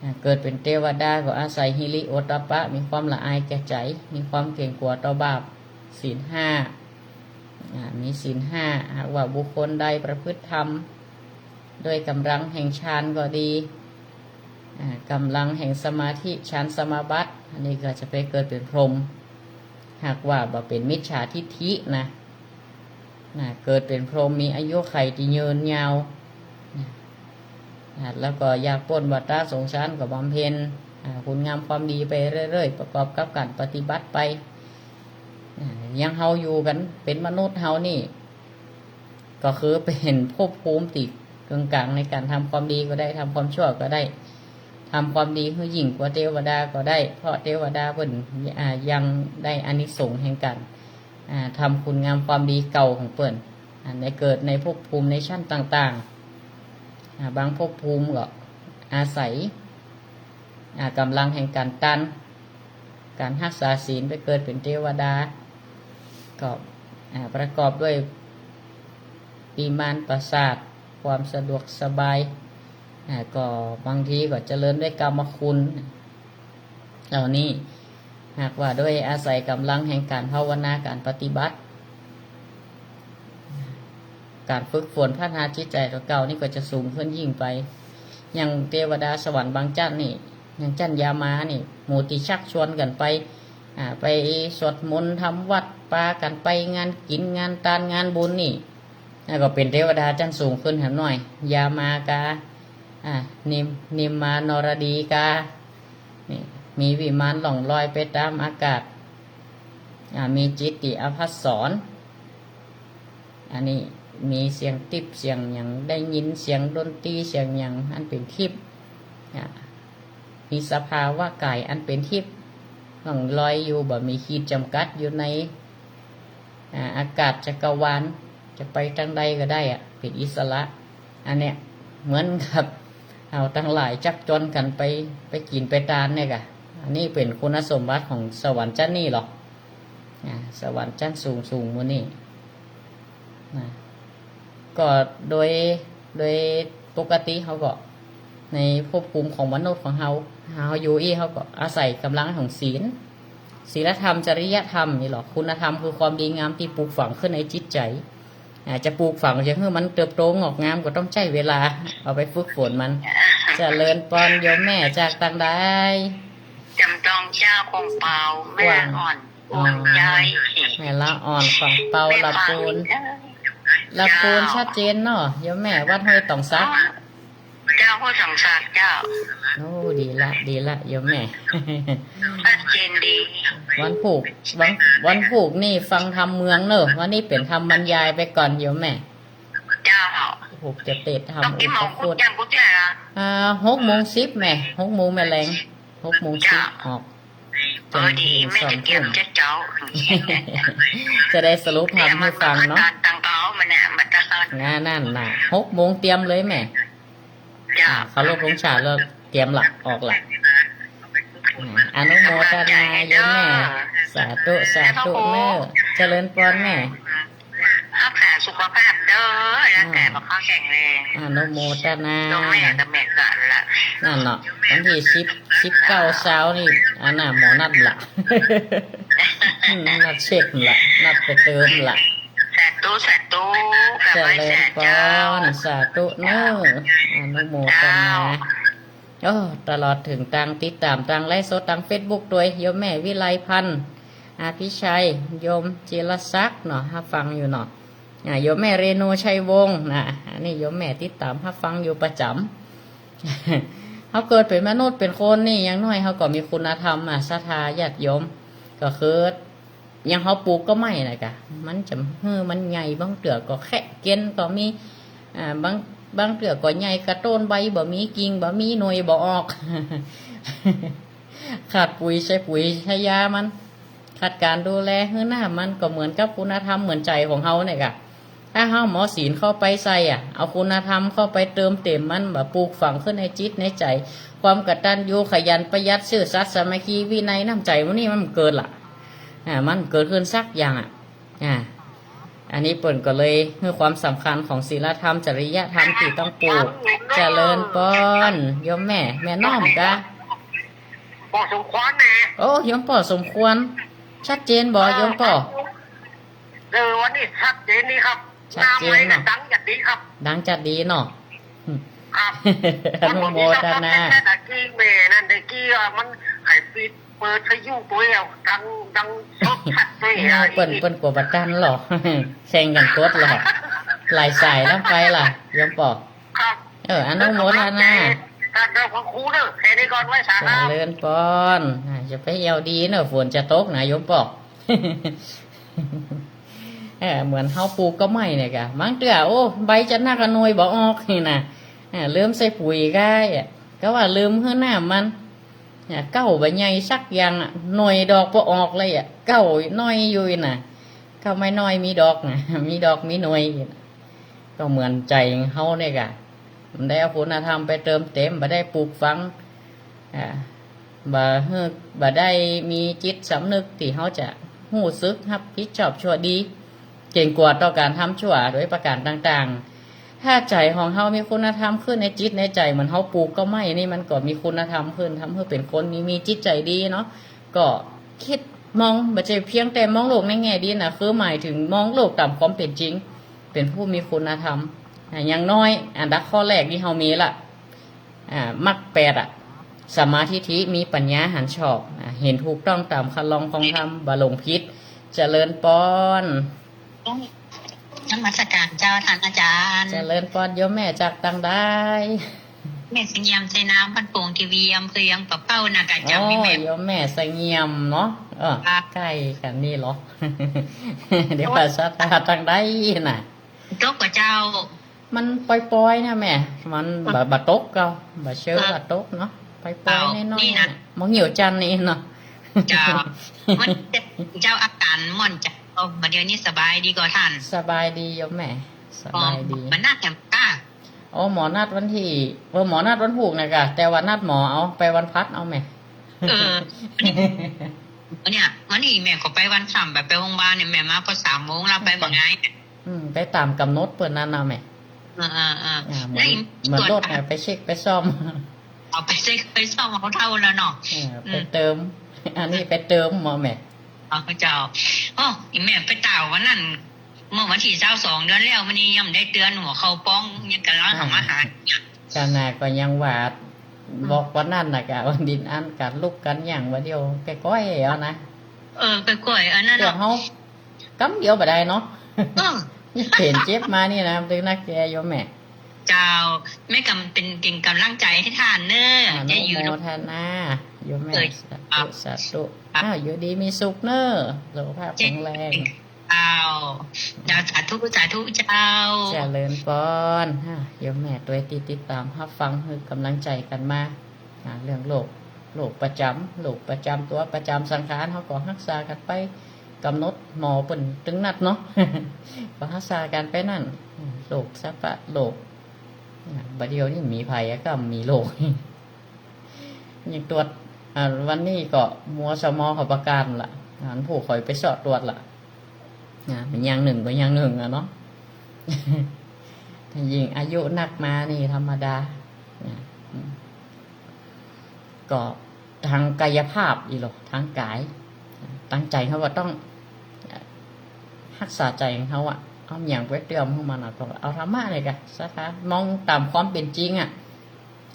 อ่า เกิดเป๋นเตวดาก็อาศัยหิริโอตตัปปะ มีความละอายแก่ใจ๋ มีความเกรงกั๋วต่อบาป ศีลห้า อ่า มีศีลห้า หากว่าบุคคลใดประพฤติธรรม ด้วยก๋ำลังแห่งฌานก็ดี อ่า ก๋ำลังแห่งสมาธิฌานสมาบัติ อันนี้ก็จะไปเกิดเป๋นพรหม หากว่าบ่เป๋นมิจฉาทิฏฐินะ นะ เกิดเป๋นพรหมมีอายุขัยตี้ยืนยาว นะ อ่า แล้วก็อยากป๊นวัฏสงสารก็บำเพ็ญ อ่า คุณงามความดีไปเรื่อยๆ ประกอบกับก๋านปฏิบัติไป อ่า อย่างเฮาอยู่กั๋นเป๋นมนุษย์เฮานี่ ก็คือไปเป๋นภพภูมิตี้เกื้องก๋างในก๋านทำความดีก็ได้ ทำความชั่วก็ได้ ทำความดีหื้อยิ่งกว่าเตวดาก็ได้ เพราะเตวดาเปิ้น อ่า ยังได้อานิสงส์แห่งก๋าน อ่า ทำคุณงามความดีเก่าของเปิ้น อ่า ได้เกิดในภพภูมิในชั้นต่างๆ อ่า บางภพภูมิก็อาศัย อ่า ก๋ำลังแห่งก๋านตัน ก๋านฮักษาศีลไปเกิดเป๋นเตวดา ก็ อ่า ประกอบด้วยวิมานปราสาท ความสะดวกสบาย อ่า ก็บางทีก็เจริญด้วยกามคุณ เหล่านี้ หากว่าด้วยอาศัยก๋ำลังแห่งก๋านภาวนา ก๋านปฏิบัติ ก๋านฝึกฝนพัฒนาจิตใจ๋ตั๋วเก่านี่ก็จะสูงขึ้นยิ่งไป อย่างเตวดาสวรรค์บางจั๊นนี่ อย่างจั๊นยามานี่ หมู่ตี้ชักชวนกั๋นไป อ่า ไปสวดมนต์ทำวัตร ปากั๋นไปงานกิ๋น งานตาน งานบุญนี่ แล้วก็เป๋นเตวดาจั๊นสูงขึ้นแหมหน้อย ยามากา อ่า นิม- นิมมานรดีกา นี่ มีวิมานล่องลอยไปต๋ามอากาศ อ่า มีจิตติอภัสสร อันนี้มีเสียงติ๊บเสียงหยัง ได้ยินเสียงดนตรีเสียงหยังอันเป๋นทิพย์ อ่า มีสภาวะก๋ายอันเป๋นทิพย์ ล่องลอยอยู่ บ่มีขีดจ๋ำกัดอยู่ใน อ่า อากาศจักรวาล จะไปตางใดก็ได้อะ เป๋นอิสระ อันเนี้ยเหมือนกับเฮาตังหลายชักชวนกั๋นไป ไปกิ๋นไปตานเนี่ยก่ะ อันนี้เป๋นคุณสมบัติของสวรรค์จั๊นนี้หรอ อ่า สวรรค์จั๊นสูงๆ หมู่นี้นะ ก็โดย โดยปกติเฮาก็ ในภพภูมิของมนุษย์ของเฮา เฮาอยู่อี้เฮาก็อาศัยก๋ำลังของศีล ศีลธรรม จริยธรรมนี่หรอ คุณธรรมคือความดีงามตี้ปลูกฝังขึ้นในจิตใจ๋ อ่า จะปลูกฝังจะหื้อมันเติบโตงอกงามก็ต้องใจ๊เวลา เอาไปฝึกฝนมัน เจริญปอนโยมแม่ จากตางใด จ๋ำจองเจ้า ขวางเปา แม่ละอ่อน อ๋อ อ่อนใจ แม่ละอ่อน ขวางเปา แม่ ละปูน ฟังเจ้า ละปูน เจ้า ชัดเจนเนาะโยมแม่ วัดห้วยต๋องสัก เจ้า ห้วยต๋องสักเจ้า โอ้ ดีละ ดีละโยมแม่ ชัดเจนดี วันพูก วัน วันพูกนี่ฟังธรรมเมืองเนอะ วันนี้เป๋นธรรมบรรยายไปก่อนโยมแม่ เจ้า พูกจะเตสน์ธรรม ต้องกินหมอ อุปคุต กุ๊ดยำกุ๊ดยำละ อ่า หกโมงสิบแม่ หกโมงแม่แลง หกโมงสิบ เจ้า ออก เออ ดี แม่จะเตรียมเจ๊า จะได้สรุปธรรมหื้อฟังเนาะ ตางเปามันเนี่ย มันจะ อ่า นั่นน่ะ หกโมงเตรียมเลยแม่ เจ้า อ่า เคารพธงชาติแล้วเตรียมละ ออกละ อ่า อนุโมทนาโยมแม่ สาธุ สาธุเนอะ เจริญปอนแม่ รักษาสุขภาพเด้อ ร่างกายบ่ค่อยแข็งแรง อนุโมทนา โยมแม่ก็แม่นกันละ นั่นเนาะ วันตี้สิบ สิบเก้าเช้านี่ อันน่ะ หมอนัดละ อืม นัดเช็คละ นัดไปเติมละ สาธุ สาธุ เจริญพร สาธุเนาะ อนุโมทนา เจ้า โอ้ ตลอดเถิงตางติดต๋ามตางไลฟ์สดตางเฟซบุ๊กตวย โยมแม่วิไลพรรณ อภิชัย โยมจิรศักดิ์เนาะ ฮับฟังอยู่เนาะ อ่า โยมแม่เรโนชัยวงศ์นะ อันนี้โยมแม่ติดต๋ามฮับฟังอยู่ประจ๋ำ เฮาเกิดเป๋นมนุษย์เป๋นคนนี่ อย่างน้อยเฮาก็มีคุณธรรมอะ ศรัทธาญาติโยม ก็คือ อย่างเฮาปูกก็ไม้น่ะกะ มันจะหื้อมันใหญ่ บางเตื้อก็แคะเก็นก็มี อ่า บาง บางเตื้อก็ใหญ่กระโต้น ใบบ่มี กิ่งบ่มี หน่วยบ่ออก ขาดปุ๋ย ใส่ปุ๋ย ใส่ยามัน ขาดก๋านดูแลหื้อน้ำมัน ก็เหมือนกับคุณธรรมเหมือนใจ๋ของเฮาเนี่ยกะ ถ้าเฮาหมอศีลเข้าไปใส่อะ เอาคุณธรรมเข้าไปเติมเต็มมัน บ่ปลูกฝังขึ้นในจิตในใจ๋ ความกตัญญู ขยันประหยัด ซื่อสัตย์ สามัคคี วินัย น้ำใจ๋หมู่นี้มันเกิดละ อ่า มันเกิดขึ้นสักอย่างอะ อ่า อันนี้เปิ้นก็เลยหื้อความสำคัญของศีลธรรม จริยธรรมตี้ต้องปลูก เจริญปอน โยมแม่ แม่น้อมกะ ป้อสมควรนะ โอ้ โยมป้อสมควร ชัดเจนบ่ โยมป้อ เออ วันนี้ชัดเจนดีครับ ชัดเจนเนาะ น้ำไหลก็ดังจัดดีครับ ดังจัดดีเนาะ ครับ อนุโมทนา แม่ตะกี้แม่นั่นตะกี้ว่ามันไขปิดเปิดวิทยุตวยเอา ดัง ดังสดชัดตวย เออ อะ เปิ้น เปิ้นกั๋วบ่ตันหรอ แข่งกั๋นกดหรอ หลายสายแล้วไปล่ะ โยมป้อ ครับ เออ อนุโมทนา ท่านเจ้าพระครูเนอะ แค่นี้ก่อน ไหว้สาครับ เจริญปอน อ่า จะไปเอาดีเนอะ ฝนจะตกนะ โยมป้อ เออ เหมือนเฮาปลูกก็ไม้เนี่ยกะ บางเตื้อ โอ้ ใบจะนักอะ หน่วยบ่ออกนี่นะ อ่า ลืมใส่ปุ๋ยก้ายอะ ก็ว่าลืมหื้อน้ำมัน เนี่ย เก๊าบ่ใหญ่สักอย่างอะ หน่วยดอกบ่ออกเลยอะ เก๊าน้อยอยู่น่ะ เก๊าไม้น้อยมีดอกน่ะ มีดอกมีหน่วยอยู่น่ะ ก็เหมือนใจ๋เฮาเนี่ยกะ บ่ได้เอาคุณธรรมไปเติมเต็ม บ่ได้ปลูกฝัง อ่า บ่หื้อ บ่ได้มีจิตสำนึกตี้เฮาจะฮู้สึกรับผิดชอบชั่วดี เกรงกั๋วต่อก๋านทำชั่วโดยประก๋านต่างๆ ถ้าใจ๋ของเฮามีคุณธรรมขึ้นในจิตในใจ๋ เหมือนเฮาปลูกก็ไม้นี่ มันก็มีคุณธรรมขึ้น ทำหื้อเป๋นคนมี มีจิตใจ๋ดีเนาะ ก็กึ๊ดมอง บ่ใจ้เพียงแต่มองโลกในแง่ดีน่ะ คือหมายเถิงมองโลกต๋ามความเป๋นจริง เป๋นผู้มีคุณธรรม อ่า อย่างน้อย อันดับข้อแรกนี่เฮามีละ อ่า มรรคแปดอะ สัมมาทิฏฐิ มีปัญญาหันชอบ อ่า เห็นถูกต้องต๋ามคันลองของธรรม บ่หลงผิด เจริญปอน นมัสการเจ้าท่านอาจารย์ เจริญปอน โยมแม่จากตางใด แม่เสงี่ยม ชัยนาม บ้านโป่ง ทีวี อำเภอเวียงป่าเป้า นะกะเจ้า อ๋อ แม่ โยมแม่เสงี่ยมเนาะ เออ ครับ ใก้กั๋นนี่หรอ เดี๋ยว โอ๊ย ภาษาตาตางใดน่ะ ตกกะเจ้า มันปอยๆ นะแม่ มันบ่ บ่ตกก็ บ่เชิง เออ บ่ตกเนาะ ปอยๆ เจ้า น้อยๆ นี่นะ น่ะ มองเหี่ยวจันทน์นี่เนาะ เจ้า มันเจ้าอาก๋านม่วนเจ้า บ่าเดี่ยวนี้สบายดีก่อท่าน สบายดีโยมแม่ สบายดี อ๋อ บ่นัดแถมก้า อ๋อ หมอนัดวันตี้ เออ หมอนัดวันพูกนะกะ แต่ว่านัดหมอเอา ไปวันพัดเอาแม่ เออ เนี่ย วันนี้แม่ก็ไปวันค่ำ ไป ไปโฮงบาลเนี่ย แม่มาก็สามโมงแล้ว ไปบ่ง่าย อืม ไปต๋ามก๋ำหนดเปิ้นนั่นน่ะแม่ อ่า อ่า อ่า อ่า เหมือน ได้ เหมือนรถน่ะ ไปเช็คไปซ่อม เอาไปเช็คไปซ่อมเอาเต้าแล้วเนาะ เออ อืม ไปเติม อันนี้ไปเติมหมอแม่ เอาเจ้า โอ้ อีแม่ไปตาววันนั้น เมื่อวันตี้ซาวสองเดือนแล้ว มื้อนี้ยังบ่ได้เตือนหัวเข้าป้อง ยังกำลังหามาหา อ่า เนี่ย เจ้าน่ะก็ยังว่า อืม บอกวันนั้นน่ะกะ วันดินอันกัดลุกกัดหยัง บ่าเดี่ยวก้อยๆ เอานะ เออ ก้อยๆ อันนั้น เดี๋ยว เนาะ เฮา กำเดียวบ่ได้เนาะ เออ เป๋นเจ็บมานี่นะ ตึงนักแกโยมแม่ เจ้า แม่กำ เป๋น เป๋นก๋ำลังใจ๋หื้อท่านเน้อ อนุโมทนา โยมแม่ เออ สาธุ สาธุ ครับ อ้าว อยู่ดีมีสุขเน้อ สุขภาพแข็งแรง เจ้า เจ้า สาธุ สาธุ เจ้า เจริญปอน อ่า โยมแม่ตวยตี้ติดต๋ามฮับฟัง หื้อก๋ำลังใจ๋กั๋นมา อ่า เรื่องโรค โรคประจ๋ำ โรคประจ๋ำตั๋ว ประจ๋ำสังขาร เฮาก็ฮักษากั๋นไป ก๋ำหนดหมอเปิ้นตึงนัดเนาะ ก็ฮักษากั๋นไปนั่น โรคสะปะโรค อ่า บ่าเดี่ยวนี้มีภัยอะ ก็มีโรค ยังตรวจ อ่า วันนี้ก็มสม เขาประกาศละ อ่า ผู้ข่อยไปเซาะตรวจละ อ่า มันอย่างนึ่งก็อย่างนึ่งอะเนาะ ถ้ายิ่งอายุนักมานี่ธรรมดา นะ อืม ก็ตางกายภาพอี้ลอ ตางก๋าย ตางใจ๋เฮาก็ต้อง ฮักษาใจ๋ของเฮาอะ เอาหยังไปเติมหื้อมันอะ ก็เอาธรรมะนี่กะ ศรัทธา มองต๋ามความเป๋นจริงอะ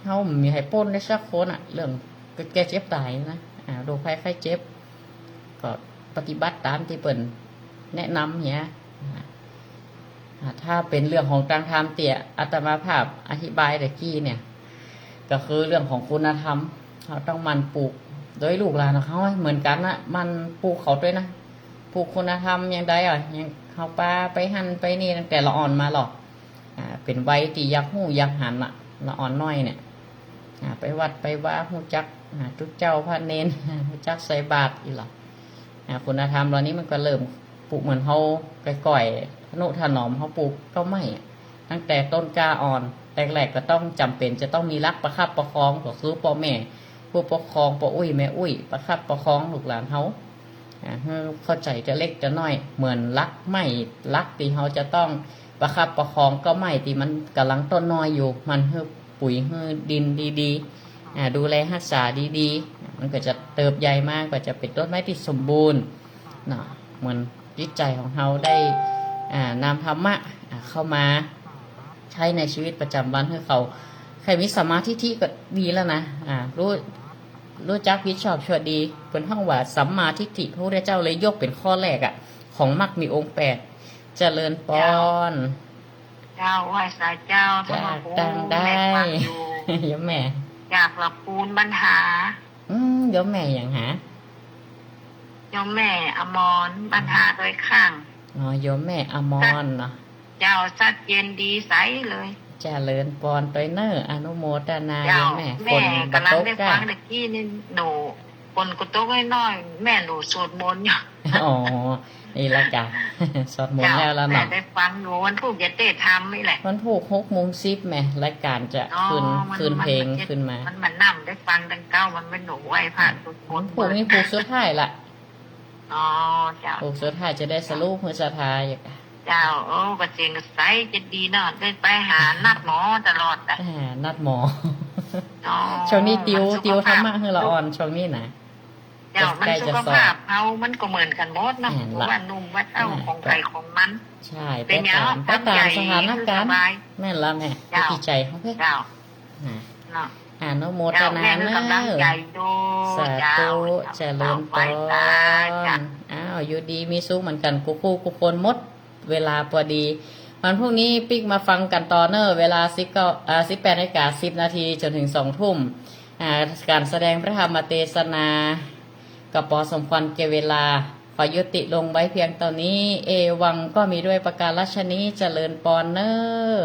เฮาบ่มีใผป๊นได้สักคนอะ เรื่องเกิดแก่เจ็บต๋ายนะ อ่า โรคภัยไข้เจ็บ ก็ปฏิบัติต๋ามตี้เปิ้นแนะนำเหีย อ่า ถ้าเป๋นเรื่องของตางธรรมตี้อาตมาภาพอธิบายตะกี้เนี่ย ก็คือเรื่องของคุณธรรม เฮาต้องหมั่นปลูก โดยลูกหลานของเฮาเหมือนกั๋นนะ หมั่นปลูกเขาตวยนะ ปลูกคุณธรรมอย่างใดอะ อย่างเฮาปาไปหั้นไปนี่ตั้งแต่ละอ่อนมาลอ อ่า เป๋นวัยตี้อยากฮู้อยากหันน่ะ ละอ่อนน้อยเนี่ย อ่า ไปวัดไปวา ฮู้จัก อ่า ตุ๊เจ้าพระเณร ฮู้จักใส่บาตรอี้ลอ อ่า คุณธรรมเหล่านี้มันก็เริ่มปลูกเหมือนเฮาก่อยๆ ทะนุถนอมเฮาปลูกเก๊าไม้อะ ตั้งแต่ต้นกล้าอ่อน แรกๆ ก็ต้องจ๋ำเป๋นจะต้องมีหลักประคับประคอง ก็คือป้อแม่ ผู้ปกครอง ป้ออุ๊ยแม่อุ๊ย ประคับประคองลูกหลานเฮา อ่า หื้อเข้าใจ๋เตื้อเล็กเตื้อน้อย เหมือนหลักไม้ หลักตี้เฮาจะต้องประคับประคองเก๊าไม้ตี้มันก่ำลังต้นน้อยอยู่ หมั่นหื้อปุ๋ยหื้อดินดีๆ อ่า ดูแลฮักษาดีๆ มันก็จะเติบใหญ่มา ก็จะเป๋นต้นไม้ตี้สมบูรณ์เนาะ เหมือนจิตใจ๋ของเฮาได้ อ่า นำธรรมะ อ่า เข้ามาใจ๊ในชีวิตประจ๋ำวัน หื้อเขาใค่มีสัมมาทิฏฐิก็ดีแล้วนะ อ่า ฮู้ ฮู้จักผิดชอบชั่วดี เปิ้นฮ้องว่าสัมมาทิฏฐิ พระพุทธเจ้าเลยยกเป๋นข้อแรกอะ ของมรรคมีองค์แปด เจริญปอน เจ้า ไหว้สาเจ้า ธรรม จาก ภู ตางใด แม่ฟังอยู่ โยมแม่ จากละปูนบรรหา อืม โยมแม่หยังหา โยมแม่อมร บรรหาดอยข้าง อ๋อ โยมแม่อมรเนาะ เจ้า ชัดเจนดีใสเลย เจริญปอนตวยเน่อ อนุโมตนา เจ้า โยมแม่ แม่ ฝนบ่ตก ก๋ำลังได้ฟัง ก้า ตะกี้นี่หนู ฝนก็ตกน้อยๆ แม่หนูสวดมนต์อยู่ อ๋อ นี่ละก้า สวดมนต์ เจ้า แล้วละเนาะ แม่ได้ฟังอยู่ วันพูกจะเตะธรรมนี่แหละ วันพูกหกโมงสิบแม่ รายก๋านจะ อ๋อ ขึ้น มัน ขึ้นเพลง มัน มันจะ ขึ้นมา มัน มันนำได้ฟังตังเก๊า มันเป๋นหนูไหว้พระสวดมนต์ วันพูกนี่พูกสุดท้ายละ อ๋อ เจ้า พูกสุดท้ายจะได้สรุปหื้อศรัทธาอยู่ก้า เจ้า โอ้ ก็เสียงก็ใสจะดีเนาะ ได้ไปหานัดหมอตลอดอะ อ่า นัดหมอ อ๋อ ช่วงนี้ติว มันสุขภาพ ติวธรรมะหื้อละอ่อน ช่วงนี้นะ เจ้า มัน ใก้ ใก้ สุขภาพเฮามันก็เหมือนกั๋นหมดเนาะ อ่า บ่ว่าหนุ่มว่าเฒ่า อ่า ของใผของมัน ใช่ เป๋นหยัง ไปต๋าม ไปต๋ามสถานก๋ารณ์ สบาย แม่นละแม่ เจ้า ดีใจ๋เฮาเพ่ เจ้า นะ เนาะ อนุโมตนา เจ้า แม่หื้อกำลังใจ๋อยู่ เนาะ สาธุ เจ้า เจริญปอน เจ้า ไหว้สา เจ้า อ้าว อยู่ดีมีสุขเหมือนกั๋นกู้คู่กู้คนหมด เวลาปอดี วันพรุ่งนี้ปิ๊กมาฟังกั๋นต่อเน่อ เวลาสิบเก้า อ่า สิบแปดนาฬิกาสิบนาทีจ๋นเถิงสองทุ่ม อ่า ก๋านแสดงพระธรรมเตสนา ก็ปอสมควรแก่เวลา ขอยุติลงไว้เพียงเต้านี้ เอวังก็มีด้วยประการฉะนี้ เจริญปอนเน่อ